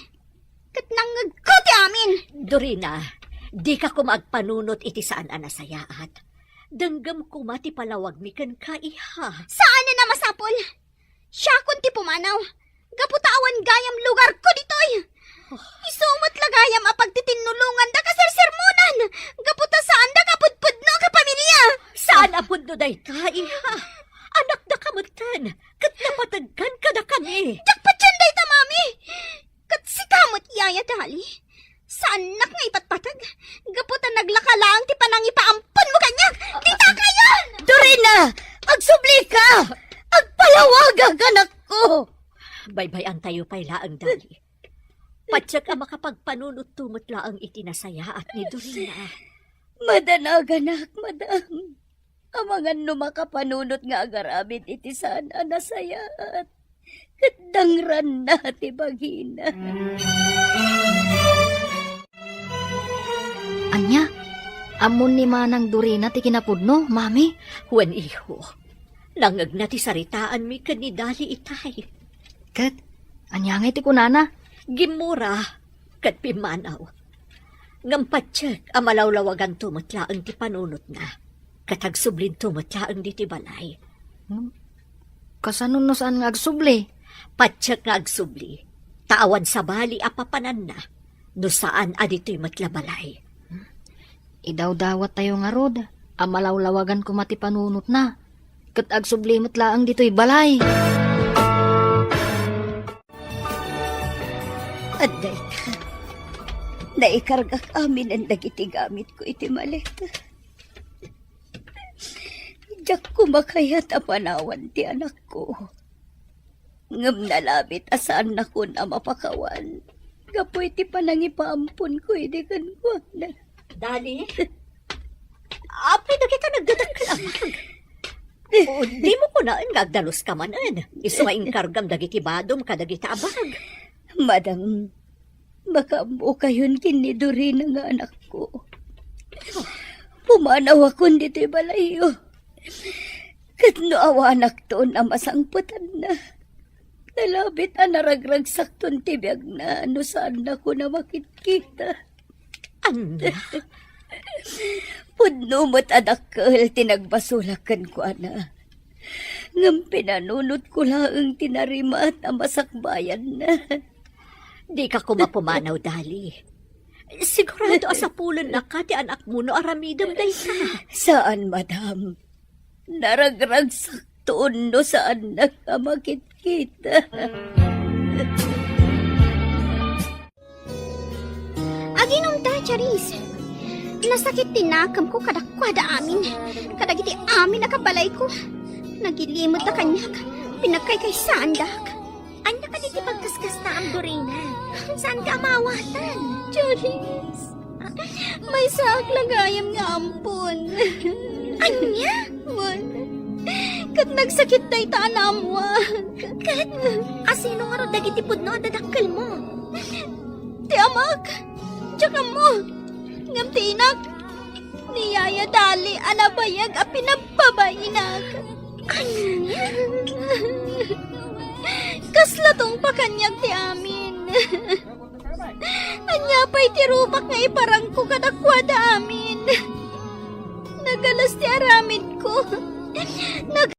ket nangngegko ti amin. Dorina, dika koma agpanunot iti saan a nasayaat. Denggem koma ti palawagmi kenka, iha. Saanen a masapul. Siakon ti pumanaw. Gapu ta awan gayam lugarko ditoy. Isu met la gayam a pagtitinnulongan da kasersermonan. Gapu ta saan da nga pudpudno a kapamilia. Saan a pudno dayta, iha. Anak da ka metten. Ket napategkan kadakami. Diak patien dayta, Mami. Ket sika met, Yaya Dali. Saannak nga ipatpateg. Gapu ta naglaka laeng ti panangipaamponmo kaniak. Dita kayon! Dorina! Agsubli ka! Agpalawagak, anakko! Baybay-antayo pay laeng, Dali. Patiek a makapagpanunotto met laeng iti nasayaat ni Dorina. Madanaganak, madam. Amangan no makapanunot nga agaramid iti saan a nasayaat, ket dangranna ti bagina. Ania? Ammon ni Manang Dorina ti kinapudno, Mami? Wen, iho. Nangngegna ti saritaanmi ken ni Dali itay. Ket ania ngay ti kunana? Gimmura ket pimmanaw. Ngem patiek a malawlawaganto met laeng ti panunotna, ket agsublinto met laeng ditoy balay. Hmm? Kasano no saan nga agsubli? Patiek nga agsubli, ta awan sabali a papananna no saan a ditoy met la balay. Idawdawattayo ngarud a malawlawagan koma ti panunotna, ket agsubli met laeng ditoy balay. Adda ita. Naikargak aminen dagiti gamitko iti maleta. Diak koma kayat a panawan ti anakko. Ngem nalabit a saannakon a mapakawan gapu iti panangipaamponko idi kenkuana. Dali, apay dagita nagdadakkel a bag? O, dimo kunaen nga agdaluska manen. Isu nga inkargam dagiti badom kadagita a bag. Madam, makaammokayon ken ni Dorina nga anakko. Pumanawakon ditoy balayyo. Ket no awanakton a masangpetanna, nalabit a naragragsakton ti biagna no saannakon a makitkita. Ania? Pudno met a dakkel ti nagbasolak kenkuana. Ngem pinanunotko laeng ti narimat a masakbayanna. Dika koma pumanaw, Dali. Sigurado a sapulennaka ti anakmo no aramidem dayta. Saan, madam. Naragragsakton no saannak a makitkita. Aginumta, Charis. Nasakit ti nakemko kadakuada amin. Kadagiti amin a kabalayko. Nagilimedda kaniak. Pinagkaykaysaandak. Ania kadi ti pagkaskastaam, Dorina? Saanka a maawatan? Janice, maysaak la gayam nga ampon. Ania? Wen, ket nagsakit dayta a naammoak. Ket asino ngarud dagiti pudno a dadakkelmo? Ti amak, diak ammo. Ngem ti inak, ni Yaya Dali a nabayag a pinabpabainak. Ania? Kasla tungpakaniak ti amin. Ania pay ti rubak nga iparangko kadakuada amin? Nagalas ti aramidko. Nag-